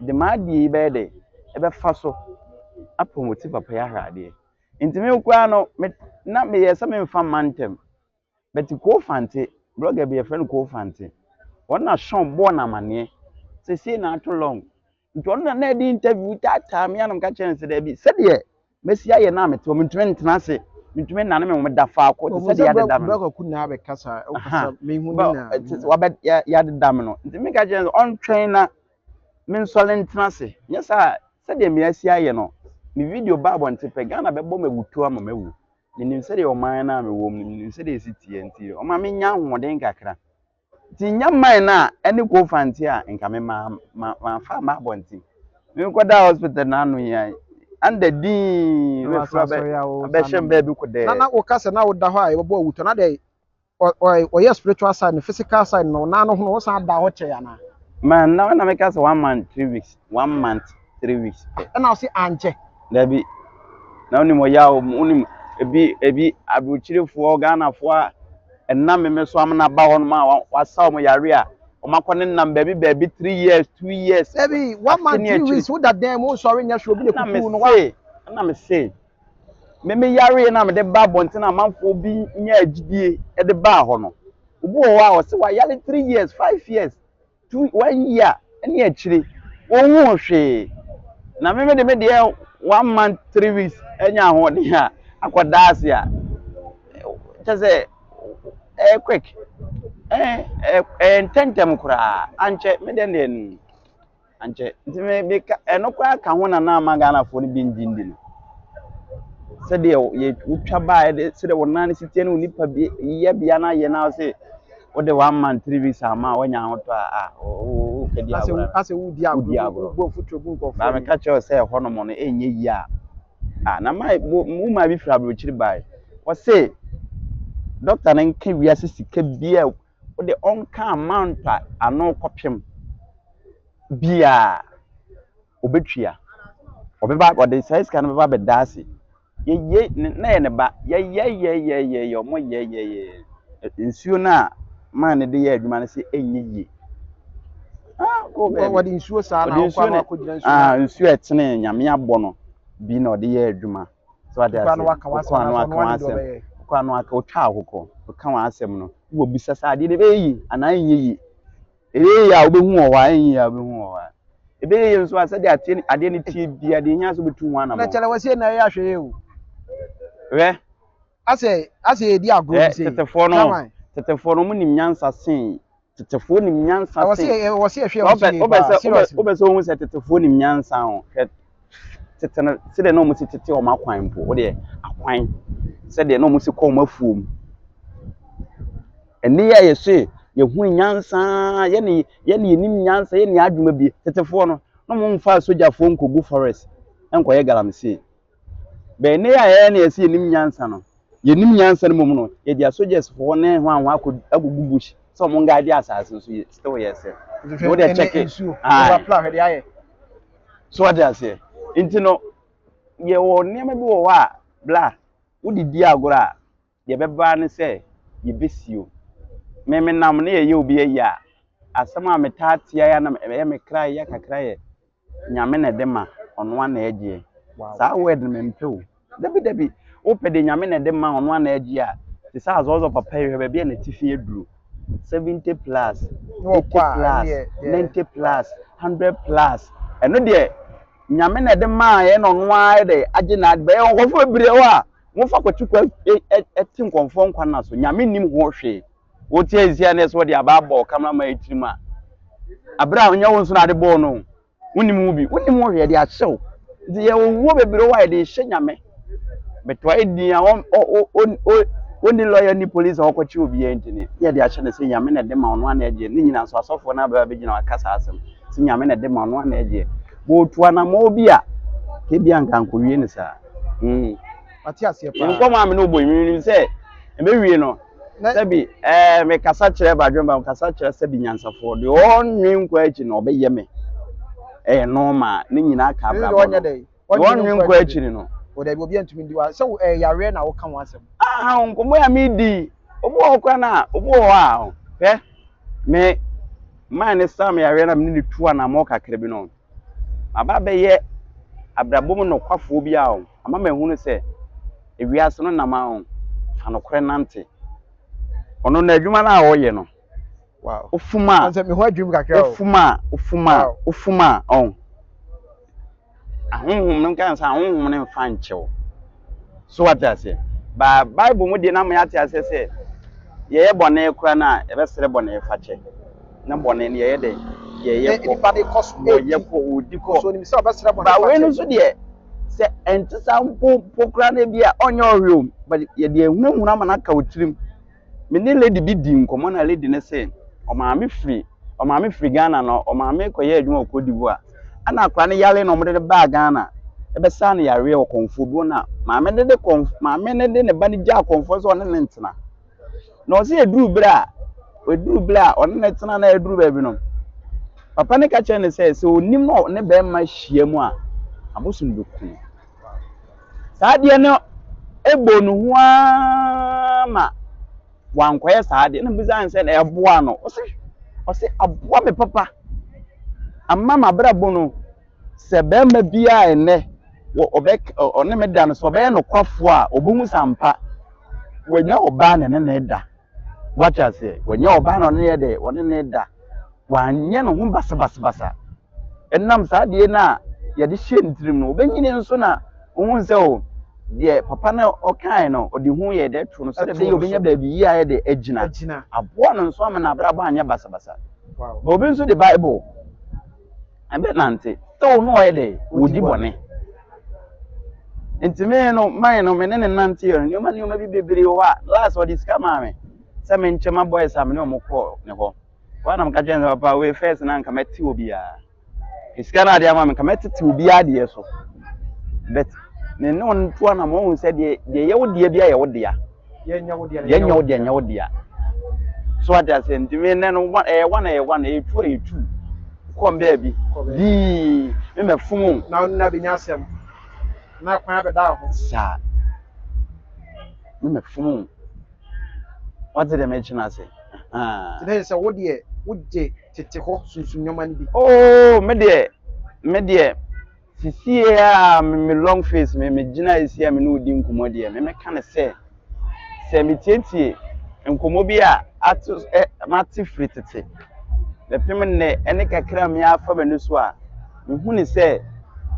Speaker 1: de m'adeɛ yi bɛyɛ dɛ ɛbɛfa so apromoti papa yi ahwɛ adeɛ. Nti me koraa no me na meyɛ sɛ memfa mma ntɛm. But Koo Fante, blogger bi yɛfrɛ no Koo Fante, ɔno na Sean bɔɔ no amaneɛ sɛ sei na ato Long. Nti ɔno na na ɛde interview taataa me anam ka kyerɛ no sɛ daabi sɛdeɛ mɛsi ayɛ no a mete hɔ mentumi ntena ase mentumi nnane me ho meda faako te sɛdeɛ yɛadeda me no.
Speaker 2: Bra Kwaku na abɛkasa, wokasa mehu ne na.
Speaker 1: Wabɛ yɛadeda me no. Nti meka kyerɛ no sɛ ɔntwɛn na mensɔre ntena ase. Nyɛ saa sɛdeɛ measi ayɛ no, me video ba abɔnten pɛ Ghana bɛbɔ me awutuo ama mawu. Menim sɛdeɛ ɔman no a mewɔ mu no, menim sɛdeɛ ɛsi teɛ nti ɔma menya ahoɔden kakra. Nti nya man no a ɛne Kofante a nka me ma ma mafa amma abɔnten. Mekɔdaa hospital no ano yi a anda dinn
Speaker 2: Na
Speaker 1: na
Speaker 2: wasan
Speaker 1: efura bɛ
Speaker 2: asɔre a wosan
Speaker 1: abɛhyɛ me
Speaker 2: nam.
Speaker 1: baabi
Speaker 2: Na
Speaker 1: kodɛɛ.
Speaker 2: na woka sɛ na woda hɔ a yɛbɛbɔ awutɔ na deɛ ɔyɛ spiritual side no physical side no na no ho no wosan da hɔ kyɛe anaa?
Speaker 1: Man na na meka sɛ 1 month 3 weeks, 1 month 3 weeks pɛ.
Speaker 2: Ɛna ɔse ankyɛ.
Speaker 1: Dabi. Na wonim ɔyaw mu, wonim ebi ebi aburokyirefoɔ Ghanafoɔ a ɛnam meme so amena ba hɔnom a wasa wɔn yare a wɔn akɔ ne nam baabi baabi 3 years 2 years.
Speaker 2: Dabi, one
Speaker 1: afe
Speaker 2: month
Speaker 1: ne
Speaker 2: 3
Speaker 1: akyiri.
Speaker 2: weeks woda dan mu wonsɔre nyɛ hwee obi na
Speaker 1: Na me
Speaker 2: kuku no wa.
Speaker 1: se na me se meme yare na mede ba abɔnten a amanfoɔ bi nya agyidie de baa hɔ no, obi wɔ hɔ a ɔse wayare 3 years, 5 years, 2, 1 year ne akyire wɔnhuu hwee, na meme de me deɛ 1 month 3 weeks anya ahoɔden a akɔda ase a kyɛ sɛ ɛyɛ quick, ɛɛ ɛyɛ ntɛntɛm koraa ankyɛ me deɛ deɛ no ankyɛ. Nti me meka ɛno koraa ka ho na na ama Ghanafoɔ no bi ngye ndi no sɛdeɛ yɛ wotwa baa de sɛdeɛ wɔn nan si tie ne wo nipa bi yɛ bea no ayɛ na sɛ wode 1 month 3 weeks ama a woanya ahotɔ a a wo kadi
Speaker 2: Asɛ
Speaker 1: agorɔ.
Speaker 2: Asɛ wodi agorɔ.
Speaker 1: Wodi agorɔ.
Speaker 2: Wobɔ mfuturo gu nkurɔfoɔ
Speaker 1: baa
Speaker 2: anim.
Speaker 1: Meka kyerɛ wo sɛ ɛhɔnom no ɛnyɛ yie a a na ma wo maa bi firi aburokyiri bae, wɔse dɔkta no nka wiase sika bi a wode ɔnka amount a ano kɔpem biaa obɛtua ɔbɛba ɔde saa sika no bɛba abɛda ase yɛyɛ na yɛ ne ba yɛyɛyɛyɛyɛ ɔmo yɛyɛyɛ nsuo no a maa ne de yɛ adwuma no sɛ ɛnyɛ yie. Ah, kɔ baabi.
Speaker 2: Wɔde nsuo saa na
Speaker 1: Ɔde
Speaker 2: wokɔ
Speaker 1: nsuo
Speaker 2: ano
Speaker 1: ne
Speaker 2: akɔgyina nsuo
Speaker 1: ah
Speaker 2: na
Speaker 1: nsuo a ɛtene Nyame abɔ no bi na ɔde yɛ adwuma so ade
Speaker 2: wokɔ
Speaker 1: ase
Speaker 2: ano waka w'asɛm
Speaker 1: wokɔ ano
Speaker 2: anaasɛ
Speaker 1: aka
Speaker 2: ɔno ane deɛ
Speaker 1: w'asɛm
Speaker 2: ɔbɛyɛ.
Speaker 1: Wokɔ ano aka wotwa akokɔ woka w'asɛm no wɔ bisa sɛ adeɛ no ɛbɛyɛ yie anaa ɛnyɛ yie. Ɛyɛ yie a wobɛhu wɔ hɔ a, ɛnyɛ yie a wobɛhu wɔ hɔ a, ɛbɛyɛ yie nso a sɛdeɛ ateɛ adeɛ no tie bia deɛ ɛhia sɛ wobɛtu ho
Speaker 2: Na
Speaker 1: anammɔn.
Speaker 2: kyɛlɛ wɔsie na ɛyɛ ahwɛ yɛ o.
Speaker 1: Hwɛ.
Speaker 2: Asɛ yɛdi agorɔ bi
Speaker 1: Hwɛ
Speaker 2: sei.
Speaker 1: tetefoɔ no
Speaker 2: Chairman.
Speaker 1: Tetefoɔ no ɔmo nim nyansa sen tetefoɔ nim nyansa
Speaker 2: Ɛwɔ sɛ
Speaker 1: sen
Speaker 2: ɛwɔ sɛ yɛhwɛ
Speaker 1: sɛ
Speaker 2: yɛn ho so
Speaker 1: wopɛ
Speaker 2: yie
Speaker 1: wopɛ
Speaker 2: paa
Speaker 1: sɛ wopɛ
Speaker 2: seriously.
Speaker 1: Wopɛ sɛ wohu sɛ tetefoɔ nim nyansa ho, hwɛ tete no sɛdeɛ na ɔmo si tete ɔmo akwan mpo, wodeɛ akwan sɛdeɛ na ɔmo si kɔ ɔmo afuom. Ɛnne yi a yɛse yɛhu nyansa, yɛne yɛnim nyansa, yɛne adwuma bi, tetefoɔ no na ɔmo mfa sogyafoɔ nkɔgu forest nkɔyɛ galamsey. Bɛn ne a yɛyɛ ne yɛsɛ yɛnim nyansa no, yɛnim nyansa no mmom no yɛde asogyasfoɔ ne ho ahoa akɔ akɔgu bush sɛ ɔmo nguard asase no so yɛ still yɛ sɛ
Speaker 2: Nti
Speaker 1: wode
Speaker 2: hwɛ ɛnɛ
Speaker 1: kyɛke
Speaker 2: nsuo
Speaker 1: ae
Speaker 2: overflow hwɛ deɛ ayɛ.
Speaker 1: So wate aseɛ? Nti no yɛwɔ nneɛma bi wɔ hɔ a bla wode di agorɔ a deɛ ɛbɛba ne sɛ yɛbɛsio. Me menam ne yɛyɛ obi ayi a asɛm a metaa tia yɛ na ɛyɛ me kra yɛ kakra yɛ Nyame na ɛde ma, ɔno ana ɛgyeɛ. Saa word no mempɛ o. Dabi dabi, wopɛ de Nyame na ɛde ma, ɔno ana ɛgyeɛ a te sɛ azɔzɔ papa yi, hwɛ baabi a n'atifi aduru, 70 plus,
Speaker 2: Na
Speaker 1: 80
Speaker 2: ɔkɔ a
Speaker 1: plus,
Speaker 2: ɛneɛ deɛ
Speaker 1: 90 plus, 100 plus, ɛno deɛ. Nyame na ɛde maa yɛ na ɔno ara de agye na bɛyɛ nkurɔfoɔ bebree hɔ a wɔfa kwati kwa ɛte nkɔmfoɔ nkwa nna so. Nyame nim ho hwee. Wote asia ne sɛ wɔde aba abɔ cameraman yi tirim a, abere a ɔnyɛ wo nso na ade bɔɔ no, wonim ho bi, wonim ho hwee, yɛde ahyɛ wo. Nti yɛwɔ wuo bebree hɔ a yɛde hyɛ Nyame. Bɛtoa ɛdin a ɔnni lɔya ni polisi a ɔkɔkye obiara nti ne yɛde ahyɛ no sɛ Nyame na ɛde ma ɔno ana ɛgyeɛ. Ne nyinaa nso asɔfoɔ no abɛba bɛgyina aka saa asɛm sɛ Nyame na ɛde ma ɔno ana ɛgyeɛ. Bɔɔtu anammɔn bi a kebia nka nkɔwie ne saa.
Speaker 2: Mate aseɛ paa.
Speaker 1: Nkɔmɔ a me ne wobɔ yi, menim sɛ ɛbɛwie no, sɛbi ɛɛ mekasa kyerɛ badwemba, mekasa kyerɛ sɛbi nyansafoɔ, deɛ ɔnwe nkɔ akyi no ɔbɛyɛ me. Ɛyɛ normal, ne nyinaa ka abrabɔ no. Deɛ ɔnwe nkɔ akyiri no.
Speaker 2: Ɔdabi, obi antumi ndi wa sɛ ɛyɛ yareɛ na woka ho asɛm.
Speaker 1: Ah, nkɔmɔ a medi, obi wɔ hɔ koraa na obi wɔ hɔ a, hwɛ, me man ne sam yareɛ na me ne ne tu anammɔ kakra bi no. Maba abɛyɛ abrabɔ mu nokwafoɔ bi a ama mahunu sɛ ewiase no nam a fa nokorɛ nante. Ɔno no adwuma no a ɔyɛ no, wofum a, wofum a, wofum a, wofum a, ɔn. Ahonhom no nka sɛ ahonhom no mfa nkyɛw. So wate aseɛ? Ba Bible mu deɛ na ama yɛate aseɛ sɛ yɛyɛ bɔne koraa no a, yɛbɛsrɛ bɔne fakyɛ. Na bɔne no yɛyɛ dɛn? Yɛyɛ kɔ.
Speaker 2: Nipa de kɔ so.
Speaker 1: Wɔyɛ kɔ, wɔdi kɔ.
Speaker 2: So onim sɛ ɔbɛsrɛ bɔne
Speaker 1: fakyɛ. Ba wei no nso deɛ, sɛ ɛnte saa mpo mpo koraa no ebi a ɔnyɛ ɔhwɛ o, but yɛde ahunahuna ama no aka wo tirim. Me ne lady bi dii nkɔmmɔ na lady no se ɔmaame firi ɔmaame firi Ghana na ɔmaame kɔyɛ adwuma wɔ Cote d'Ivoire. Ɛna akwadaa no yare na wɔde no baa Ghana ɛbɛsaa no yareɛ wɔ kɔnfoɔ bi hɔ na maame no de kɔnf maame no de ne ba no gyaa kɔnfoɔ sɛ ɔne no ntena. Na ɔse ɛduru berɛ a ɛduru berɛ a ɔne no tena na ɛduru baabi no papa no ka kyerɛ no sɛ sɛ ɔnim na ɔne bɛrima hyia mu a abosom bɛku no. Saa adeɛ no bɔɔ ne hu ara ma wankɔyɛ saa adeɛ. Na mbisa no sɛ na ɛboa no. Ɔse ɔse aboa me papa ama m'abrabɔ no sɛ bɛrima biara ɛnnɛ wɔ ɔbɛ ɔne me da no sɛ ɔbɛyɛ nokwafoɔ a ɔbɛhu sɛ ampa wanya ɔbaa na ɛne ne da. Wate aseɛ? Wanya ɔbaa na ɔne yɛ dɛ ɔne ne da. Wanyɛ ne ho basabasabasa. Ɛnam saa adeɛ no a yɛde hyɛ ne tirim no, ɔbɛnyini nso na ɔhu sɛ o, deɛ papa no ɔkae no, ɔde hu yɛ dɛ to no sɛdeɛ ɛbɛyɛ ɔbɛnya baabi yie ayɛ dɛ agyina. Aboa no nso ama n'abrabɔ anyɛ basabasa. Ba obi nso de Bible ɛbɛnante, still no ɔyɛ dɛ, ɔdi bɔne. Nti me no, man no, me ne ne nante yɛ no, nneɛma nneɛma bi bebree wɔ hɔ a, last ɔde sika maa me sɛ menkyɛ ma boys a me ne wɔn kɔɔ ne hɔ. Hɔ a na meka kyerɛ no sɛ, papa wei first na nka mɛte obiara. Sika no ade ama me nka mɛtete obiara deɛ so. But me ne wɔn to anam wɔn sɛ deɛ deɛ yɛ wo deɛ bi ayɛ wo dea.
Speaker 2: Deɛ nyɛ wo deɛ
Speaker 1: deɛ nyɛ wo deɛ nyɛ wo dea. So ate aseɛ nti me nɛ no ɛyɛ one ɛyɛ one ɛyɛ two ɛyɛ two. Kɔm baabi dii me mɛ fom o.
Speaker 2: Na ɔno na bɛnya asɛm na kwan abɛda ho.
Speaker 1: Saa me mɛ fom o. Wate deɛ mekyerɛ no ase?
Speaker 2: Nti na yɛ sɛ wo deɛ wogye tete hɔ sunsum nneɛma no bi.
Speaker 1: Oh, me deɛ, me deɛ, sisie a me me long face me me gyina esi a me ne odi nkɔmɔ deɛ, me meka ne sɛ, sɛ me tietie nkɔmɔ bi a ato ɛ mate firi tete, bɛpem nnɛ ɛne kakra me afa m'ani so a, mehu ne sɛ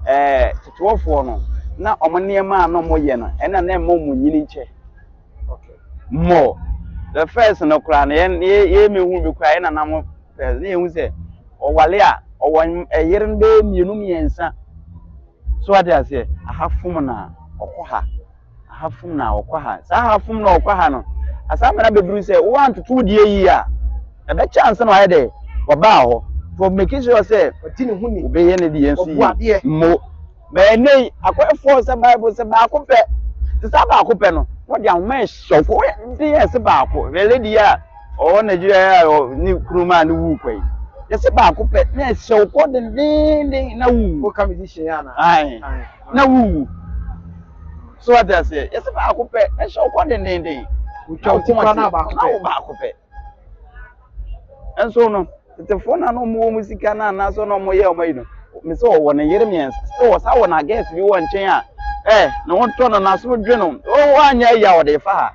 Speaker 1: ɛɛ tetewɔfoɔ no na wɔn nneɛma a na wɔyɛ no ɛna na ɛma wɔn nyini nkyɛ. More. The first no koraa no yɛn yɛ yɛ mehu bi koraa yɛn nana mo first ne yɛn hu sɛ ɔwale a ɔwɔ ɛyere no bɛyɛ mmienu mmiɛnsa so ate aseɛ aha fom na ɔkɔ ha aha fom na ɔkɔ ha saa aha fom na ɔkɔ ha no asan mena bɛduru sɛ wo antoto deɛ yie a ɛbɛkyɛ ansa na wayɛ dɛ wɔbaa hɔ for making sure sɛ
Speaker 2: ɔdi ne ho ni
Speaker 1: wobɛyɛ ne deɛ nso yie mo. Na ɛnnɛ yi, akɔyɛ fɔɔ sɛ Bible sɛ baako pɛ. Te saa baako pɛ no, wɔde ahoma ɛhyɛ wo kɔ. De yɛ sɛ baako. Hwɛ lady a ɔwɔ Nigeria a ne kunu maa ne wuu kɔ yi. Yɛsɛ baako pɛ na ɛhyɛ wo kɔ dendenden na wuwu.
Speaker 2: Woka musician yɛ ana?
Speaker 1: Ae. Na wuwu. So wate aseɛ? Yɛsɛ baako pɛ na ɛhyɛ wo kɔ dendenden.
Speaker 2: Wotwa wo ti koraa na baako pɛ.
Speaker 1: Na wo baako pɛ. Nso no, tetefoɔ no a na wɔwɔ wɔn sika no anaasɛ na wɔyɛ wɔn ayi no, me sɛ ɔwɔ ne yere mmiɛnsa, sɛ wɔ saa wɔ n'agɛs bi wɔ nkyɛn a, ɛ ne ho tɔ no n'aso dwe no, ɔanyɛ ayi a ɔde fa ha.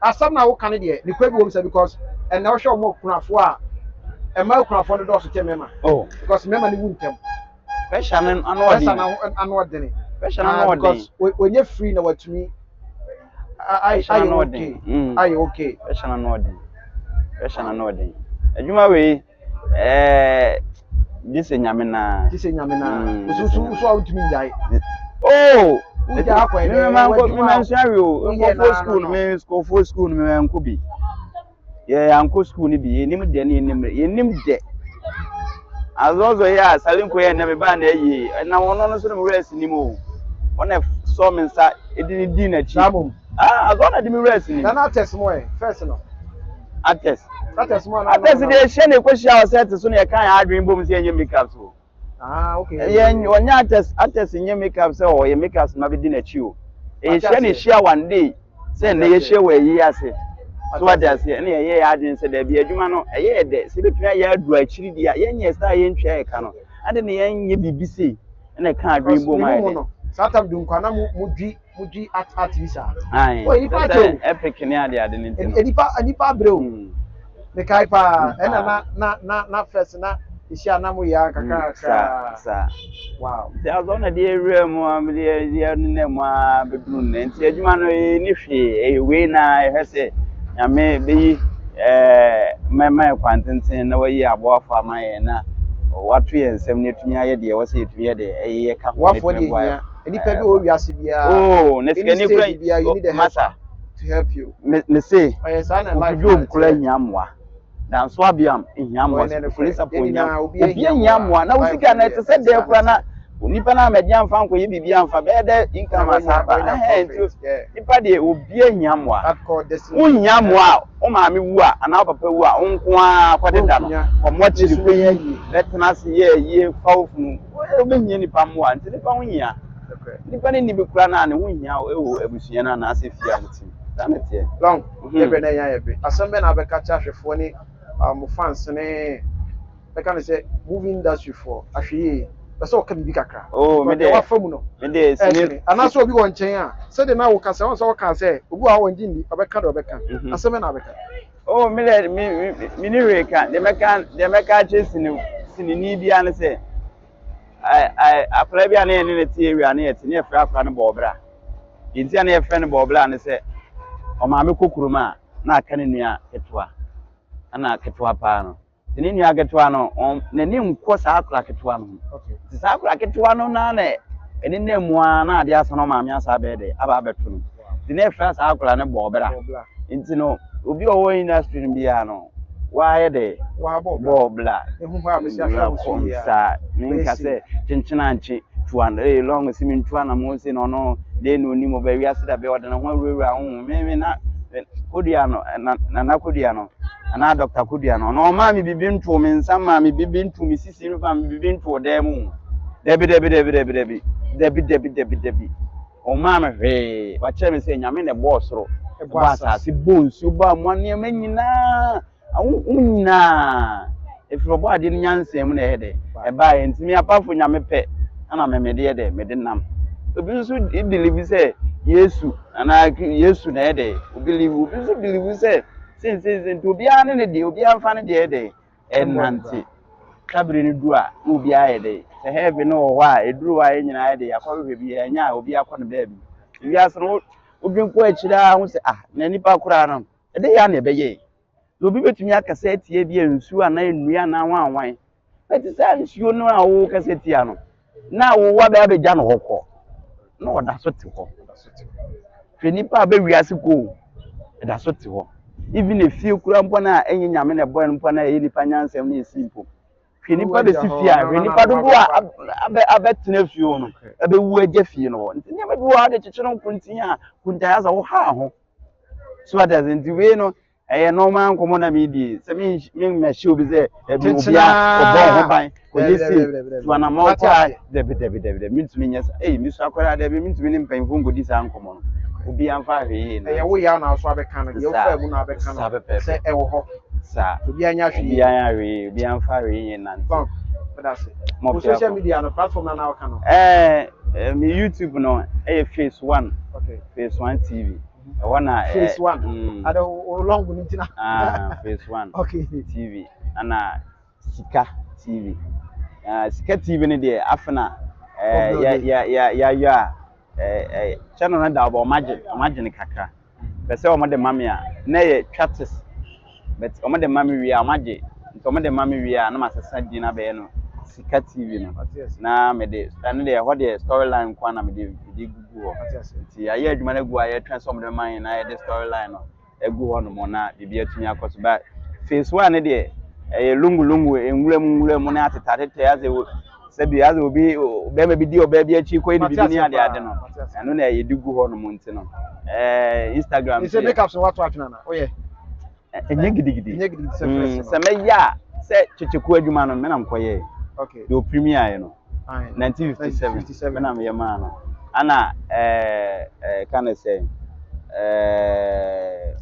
Speaker 2: Asɛm na woka no deɛ ne kura bi wɔ mu sɛ because ɛnna wohwɛ wɔn akunafoɔ a ɛma akunafoɔ no dɔɔso kyɛ mmarima.
Speaker 1: Oh.
Speaker 2: Because mmarima no wu ntɛm.
Speaker 1: Pressure no ano ɔden.
Speaker 2: Pressure no ano ɔden.
Speaker 1: Pressure no ano ɔden.
Speaker 2: Because onye free na watumi ayɛ okay. Ayɛ okay.
Speaker 1: Pressure no ano ɔden. Pressure no ano ɔden. Adwuma wei ɛɛ gye sɛ Nyame naa.
Speaker 2: Gye sɛ Nyame naa. Osusu so a wontumi ngyae.
Speaker 1: Oh!
Speaker 2: Wogya akɔ ɛdɛ.
Speaker 1: Mema nsua wi o. Nkɔfo school no me nkɔfo school no mema nkɔ bi. Yɛankɔ sukuu no bi, yɛnnim dɛ ne yɛnnim mmerɛ, yɛnnim dɛ. Azɔzɔ yi a Salinko yɛ nnɛ mebaa na ayie, ɛnam ɔno no so na me werɛ asi nim o. Ɔna sɔ me nsa de ne dii n'akyi.
Speaker 2: Saa mmom.
Speaker 1: Ah, azɔ na de me werɛ asi nim.
Speaker 2: Na na Ates mo ɛ, first no.
Speaker 1: Ates.
Speaker 2: Ates mo ana.
Speaker 1: Ates deɛ ɛhyɛ na ɛkɔhyia wɔ sɛte so na yɛka yɛn adwene bom sɛ yɛnyɛ makeup so.
Speaker 2: Ah, okay.
Speaker 1: Yɛn wɔnyɛ artist artist nyɛ makeup sɛ ɔyɛ makeup ma bɛdi n'akyi o. Yɛhyia ne hyia one day sɛ nnɛ yɛhyia wɔ ayi ase. So wate aseɛ ɛna yɛyɛ yɛ adwene sɛ daabi adwuma no ɛyɛ yɛ dɛ sɛ yɛbɛtumi ayɛ aduru akyiri deɛ a yɛnyɛ saa yɛntwa yɛ ka no ade ne yɛnyɛ biribi sei ɛna ɛka adwene bom ayɛ dɛ.
Speaker 2: Saa tam dunkwa na mo mo dwi mo dwi art art bi saa.
Speaker 1: Ayi
Speaker 2: Oh, nipa akyɛ o.
Speaker 1: Epic ne ade ade ne nti no.
Speaker 2: Nipa nipa abrɛ o. Mekae paa ɛna na na na na first na ehyia na mo yɛ kakra kakra.
Speaker 1: Saa saa.
Speaker 2: Wow.
Speaker 1: Nti azɔ na deɛ ewura mu a deɛ deɛ nenam mu a bɛduru nnɛ nti adwuma no ɛyɛ ni hwee ɛyɛ wei na ɛhwɛ sɛ Nyame bɛyi ɛɛ mɛma yɛ kwan tenten na wayi aboafo ama yɛn na wato yɛn nsam na yɛtumi ayɛ deɛ ɛwɔ sɛ yɛtumi yɛ deɛ ɛyɛ yɛ ka ho na
Speaker 2: Boafoɔ
Speaker 1: yɛtumi
Speaker 2: deɛ
Speaker 1: boa
Speaker 2: hia. Nipa bi wɔ wiase biara.
Speaker 1: Oh, na
Speaker 2: Any
Speaker 1: sikani kura
Speaker 2: stage biara you need a help
Speaker 1: masa
Speaker 2: to help you.
Speaker 1: me me se
Speaker 2: Ɔyɛ saa na life
Speaker 1: Kofi Job
Speaker 2: na
Speaker 1: kura
Speaker 2: teɛ.
Speaker 1: hia mmoa. Danso Abiam hia mmoa.
Speaker 2: Ɔyɛ ne
Speaker 1: Police
Speaker 2: nokorɛ.
Speaker 1: apo
Speaker 2: Yɛn
Speaker 1: hia
Speaker 2: nyinaa obiara
Speaker 1: obi
Speaker 2: hia
Speaker 1: hia
Speaker 2: mmoa.
Speaker 1: mmoa na wo
Speaker 2: Life
Speaker 1: sika na
Speaker 2: deɛ
Speaker 1: ɛte sɛ
Speaker 2: ɛte
Speaker 1: dɛ
Speaker 2: saa
Speaker 1: kura
Speaker 2: na
Speaker 1: na nipa na amɛgye amfa nkɔyɛ biribi amfa bɛyɛ dɛ income
Speaker 2: Na
Speaker 1: asa
Speaker 2: wanya
Speaker 1: aba
Speaker 2: wanya
Speaker 1: ɛhɛn nti
Speaker 2: profit. Yeah.
Speaker 1: nipa deɛ obi hia mmoa.
Speaker 2: That called destiny.
Speaker 1: Wonhia mmoa a wo maame wu a anaa wo papa wu a wo nko ara kɔdeda no
Speaker 2: Wonhia.
Speaker 1: kɔmmɔ kyiri
Speaker 2: Nso
Speaker 1: kɔyi
Speaker 2: yɛ yie.
Speaker 1: bɛtena ase yɛ yie fa wo funu wobɛhia nipa mmoa nti nipa ho hia. Nipa no nni bi koraa no a ne ho hia wɔ abusua no anaasɛ fie a mote mu. Saa na ɛteɛ.
Speaker 2: Long, yɛ brɛ na ɛnya yɛ bre. Asɛm bɛn na wobɛka akyerɛ ahwɛfoɔ ne mo fans ne bɛka no sɛ movie industry foɔ ahwɛ yie. Pɛ sɛ ɔka biribi kakra.
Speaker 1: Oh, me
Speaker 2: Because deɛ
Speaker 1: deɛ,
Speaker 2: wafa mu no
Speaker 1: me deɛ sini.
Speaker 2: ɛdene. Anaasɛ obi wɔ nkyɛn a sɛdeɛ na woka sɛ wɔn sɛ wɔka sɛ obi wɔ hɔ a wɔngye nni ɔbɛka deɛ ɔbɛka. Asɛm bɛn na wobɛka?
Speaker 1: Oh, me deɛ me me me ni hwee ka. Deɛ mɛka deɛ mɛka akyerɛ sini sinini biara ne sɛ akwadaa bi a ne yɛne no te area ne yɛte ne yɛfrɛ akwadaa no bɔɔbra. Deɛ nti a ne yɛfrɛ no bɔɔbra ne sɛ ɔmaame kɔ kurom a na aka ne nua ketewa ɛna ketewa paa no. Nti ne nua ketewa no n'ani nkɔ saa akwadaa ketewa no ho. Nti saa akwadaa ketewa no na na ɛne nam mu ara na adeɛ asa na ɔmaame asa abɛyɛ dɛ aba abɛto no. Nti ne yɛfrɛ saa akwadaa no bɔɔbra. Nti no obi a ɔwɔ industry no biara no wayɛ dɛ bɔɔ bla kɔm saa menka sɛ kyenkyena nkye tuan ee long si mentu anamo se na ɔno dei na onim ɔbɛ wiase da bɛ ɔde ne ho awurawura ho me me na kodua no na nana kodua no anaa dɔkta kodua no ɔno ɔmaa me bibi ntoo me nsa maa me bibi ntoo me sisi no maa me bibi ntoo dan mu dabi dabi dabi dabi dabi dabi dabi dabi dabi Ɔmmaa me hwee. Wakyerɛ me sɛ Nyame na ɛbɔɔ soro, ɛbɔɔ asase, bɔɔ nsuo, bɔɔ amoa nneɛma nyinaa. Wo nyinaa ɛfiri ɔbɔ adeɛ no nyansa mu na ɛyɛ dɛ ɛbaeɛ. Nti me apart from Nyame pɛ ɛna me mede yɛ dɛ mede nam. Obi nso believe sɛ Yesu anaa Yesu na ɛyɛ dɛ obi obi nso believe sɛ sensensɛ nti obiara ne ne deɛ obiara mfa ne deɛ yɛ dɛ ɛnante. Twabere no du a, na obiara ayɛ dɛ. Sɛ heaven no wɔ hɔ a, ɛduru hɔ a yɛn nyinaa ayɛ dɛ, yɛakɔhwehwɛ bi, yɛanya a obiara akɔ ne baabi. Wiase no, wodwen kɔ akyire ara ho sɛ, ah, na nipa koraa no, ɛdɛ yɛ a na ɛbɛyɛ. Na obi bɛtumi akasa atia bi a nsuo anaa nnua anaa hwanhwan. Bɛte saa nsuo no a wokasa tia no, na wo abɛ abɛgya no hɔ kɔ, na ɔda so te hɔ. Hwɛ nipa a bɛ wiase kɔ o, ɛda so te hɔ. Even efie kura mpo na ɛnyɛ Nyame na ɛbɔɛ no mpo na ɛyɛ nipa nyansam na esi mpo. Hwɛ nipa bɛsi fie a, hwɛ nipa dodoɔ a abɛ abɛtena fie hɔ no, ɛbɛwu agya fie no hɔ. Nti nneɛma bi wɔ hɔ a de kyekyere nkontin a kuntan asɛ wo haa ho. So ate ase nti wei no ɛyɛ normal nkɔmmɔ na meredie sɛ memmɛhyɛ obi sɛ ɛbi obi a ɔbɔ ho ban kɔyɛ sei tu anammɔn kɔ a dabi dabi dabi dabi mentumi nyɛ sa ei mesu akwadaa dabi mentumi ne mpanyimfoɔ nkɔdi saa nkɔmmɔ no obi amfa ahwɛ yie na
Speaker 2: ɛyɛ wo yaw na aso abɛka no deɛ wofaa mu na abɛka no sɛ ɛwɔ hɔ
Speaker 1: saa
Speaker 2: obi anya ahwɛ yie
Speaker 1: obi anya ahwɛ yie obi amfa ahwɛ yie nante
Speaker 2: mo social media no platform na na ɔka no
Speaker 1: ɛɛ me YouTube no ɛyɛ face one
Speaker 2: okay
Speaker 1: face one TV Ɛhɔ na ɛ.
Speaker 2: Phase one.
Speaker 1: Mm.
Speaker 2: Ade o long ni ntina.
Speaker 1: Ah, phase one.
Speaker 2: Okay.
Speaker 1: TV. Ana Sika TV. Ah, Sika TV no deɛ afe na eh, yɛ yɛ yɛ yɛayɔ a eh, eh, channel no da hɔ ba wɔagye wɔagye no kakra. Pɛ sɛ wɔde ma me a na ɛyɛ twatis but wɔde ma me wie a wɔagye nti wɔde ma me wie a na masesa din abɛyɛ no Sika TV no na mede ɛno deɛ ɛhɔ deɛ storyline nko ara na mede mede gugu hɔ nti yɛayɛ adwuma no agu a yɛtwɛn sɛ wɔde ma yɛn na yɛde storyline no agu hɔ nom na biribi atumi akɔ so but phase one ne deɛ ɛyɛ lungu lungu nwura mu nwura mu ne atete atete asɛ sɛbi asɛ obi bɛrima bi di ɔbaa bi akyi kɔ yɛ ne biribi ne ade ade no ɛno na yɛde gu hɔ nom nti no ɛɛ Instagram
Speaker 2: sɛ makeup so wato atwena na oyɛ
Speaker 1: ɛnyɛ gidigidi
Speaker 2: ɛnyɛ gidigidi sɛ first
Speaker 1: sɛ mɛyɛ a sɛ kyekyeku adwuma no mɛnam kɔyɛ
Speaker 2: okay
Speaker 1: deɛ opirimi ayɛ no 1957 me na meyɛ maa no ana ɛɛ ɛɛ ka ne sɛ ɛɛ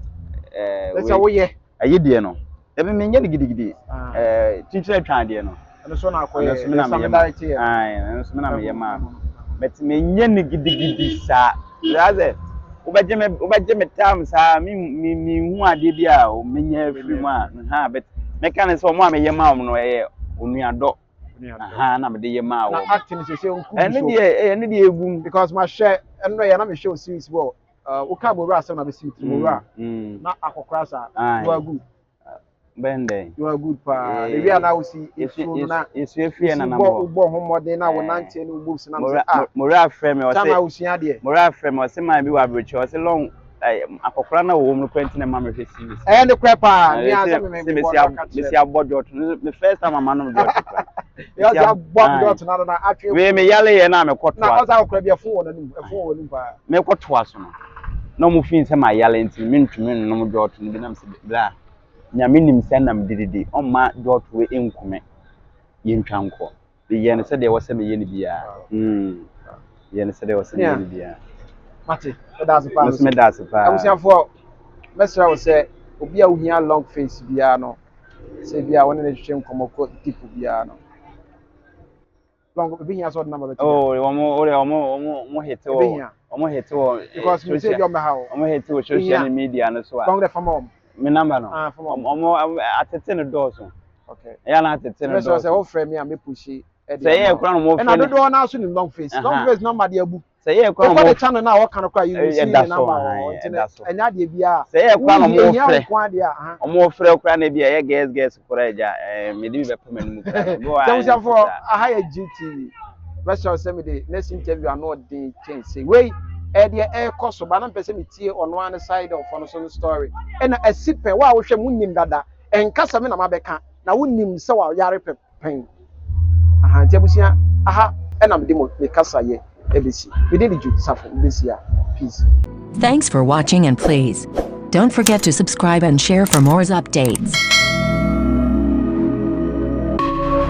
Speaker 2: ɛɛ sɛ woyɛ
Speaker 1: ɛyi deɛ no ɛbi menyɛ no gidigidi ɛɛ kyikyiri atwa adeɛ no
Speaker 2: ɛno so na akɔyɛ
Speaker 1: ɛno so me na meyɛ maa ɛno so me na meyɛ maa no but menyɛ no gidigidi saa saa sɛ wobɛgye me wobɛgye me time saa me me me hu adeɛ bi a menyɛ afiri mu a ha but mɛka ne sɛ ɔmo a meyɛ maa wɔn no ɛyɛ onuadɔ. Aha na mede yɛ maa
Speaker 2: wɔn. Na acting sɛ sɛ nku
Speaker 1: bi so. Ɛno deɛ ɛno deɛ egu mu.
Speaker 2: Because ma hwɛ ɛno yɛ na mehwɛ o series bɔ woka mo wura asɛm na bɛsi tiri mo wura na akɔkora saa you are good.
Speaker 1: Bɛn dɛn.
Speaker 2: You are good paa. The way a na wosi esuo no na
Speaker 1: esu efie na nam
Speaker 2: hɔ. Wobɔ wobɔ ho mmɔden na wo nante ne wo moves na mo sɛ ah.
Speaker 1: Mo wura frɛ mi ɔse.
Speaker 2: Tama osua deɛ.
Speaker 1: Mo wura frɛ mi ɔse maa bi wɔ aburokyire ɔse long akɔkora na wɔwɔ mu no kora nti na ɛma mehwɛ series.
Speaker 2: Ɛyɛ ne korɛ paa mi a sɛ mi mi bɔ na ɔka kyerɛ.
Speaker 1: Mesi abɔ dɔɔto no me first time ama nom dɔɔto kora.
Speaker 2: Yɛ ɔsi abɔ dɔɔto na na atwe.
Speaker 1: Wei me yale yɛ na me kɔ toa.
Speaker 2: Na ɔsi akɔkora bi ɛfo wɔ n'anum ɛfo wɔ n'anum paa.
Speaker 1: Me kɔ toa so no na ɔmo fi sɛ ma yale nti me ntumi nnom dɔɔto no bi nam sɛ bla nyame nim sɛ nam dididi ɔmma dɔɔto wei nkume yɛntwa nkɔ. Meyɛ no sɛdeɛ ɛwɔ sɛ meyɛ no biara. Mm. Meyɛ no sɛdeɛ ɛwɔ sɛ meyɛ no biara.
Speaker 2: Mate, meda ase paa.
Speaker 1: Nso meda ase paa.
Speaker 2: Abusuafoɔ, mɛsrɛ wo sɛ obi a wohia long face biara no, sɛ bi a wɔne no twetwe nkɔmmɔ kɔ deep biara no. Long, ebi hia sɛ ɔde number bɛto.
Speaker 1: Oh, wɔn, wɔn, wɔn, wɔn hete wɔ, wɔn hete wɔ.
Speaker 2: Eh, Because me sɛ ebi ɔmɛ ha o.
Speaker 1: Wɔn hete wɔ social media no so a.
Speaker 2: Long de fama wɔn.
Speaker 1: Me number no.
Speaker 2: Ah, fama wɔn.
Speaker 1: Wɔn atete no dɔɔso.
Speaker 2: Okay.
Speaker 1: Ɛyɛ na atete no dɔɔso.
Speaker 2: Sɛ wofrɛ me a me pushi.
Speaker 1: Sɛ yɛ kora no mo frɛ.
Speaker 2: Ɛna dodoɔ naa so nim long face. Long face number deɛ abu.
Speaker 1: Sɛ yɛ kora no mo.
Speaker 2: Wokɔ de channel na wɔka no kora you will see ne number wɔ hɔ. Nti ɛnyɛ adeɛ biara.
Speaker 1: Sɛ yɛ kora no mo frɛ. Ɔmo frɛ kora na bi a ɛyɛ girls girls kora agya ɛɛ mede bi bɛpɛ m'anim kora.
Speaker 2: Sɛ abusuafoɔ aha yɛ GTV. Mɛsrɛ wo sɛ mede next interview ano ɔden kyɛn sei. Wei ɛyɛ deɛ ɛrekɔ so ba na mpɛ sɛ metie ɔno ara ne side of ɔno so no story. Ɛna asi pɛn wo a wohwɛ mu nim dada. Ɛnka sɛ me na mabɛka na wonim sɛ wayare pɛ pɛn. Aha nti abusua aha ɛna mede mo me kasa yɛ ɛbɛsi. Mede de Jude Safo mebɛsi a. Peace.
Speaker 6: Thanks for watching and please don't forget to subscribe and share for more updates.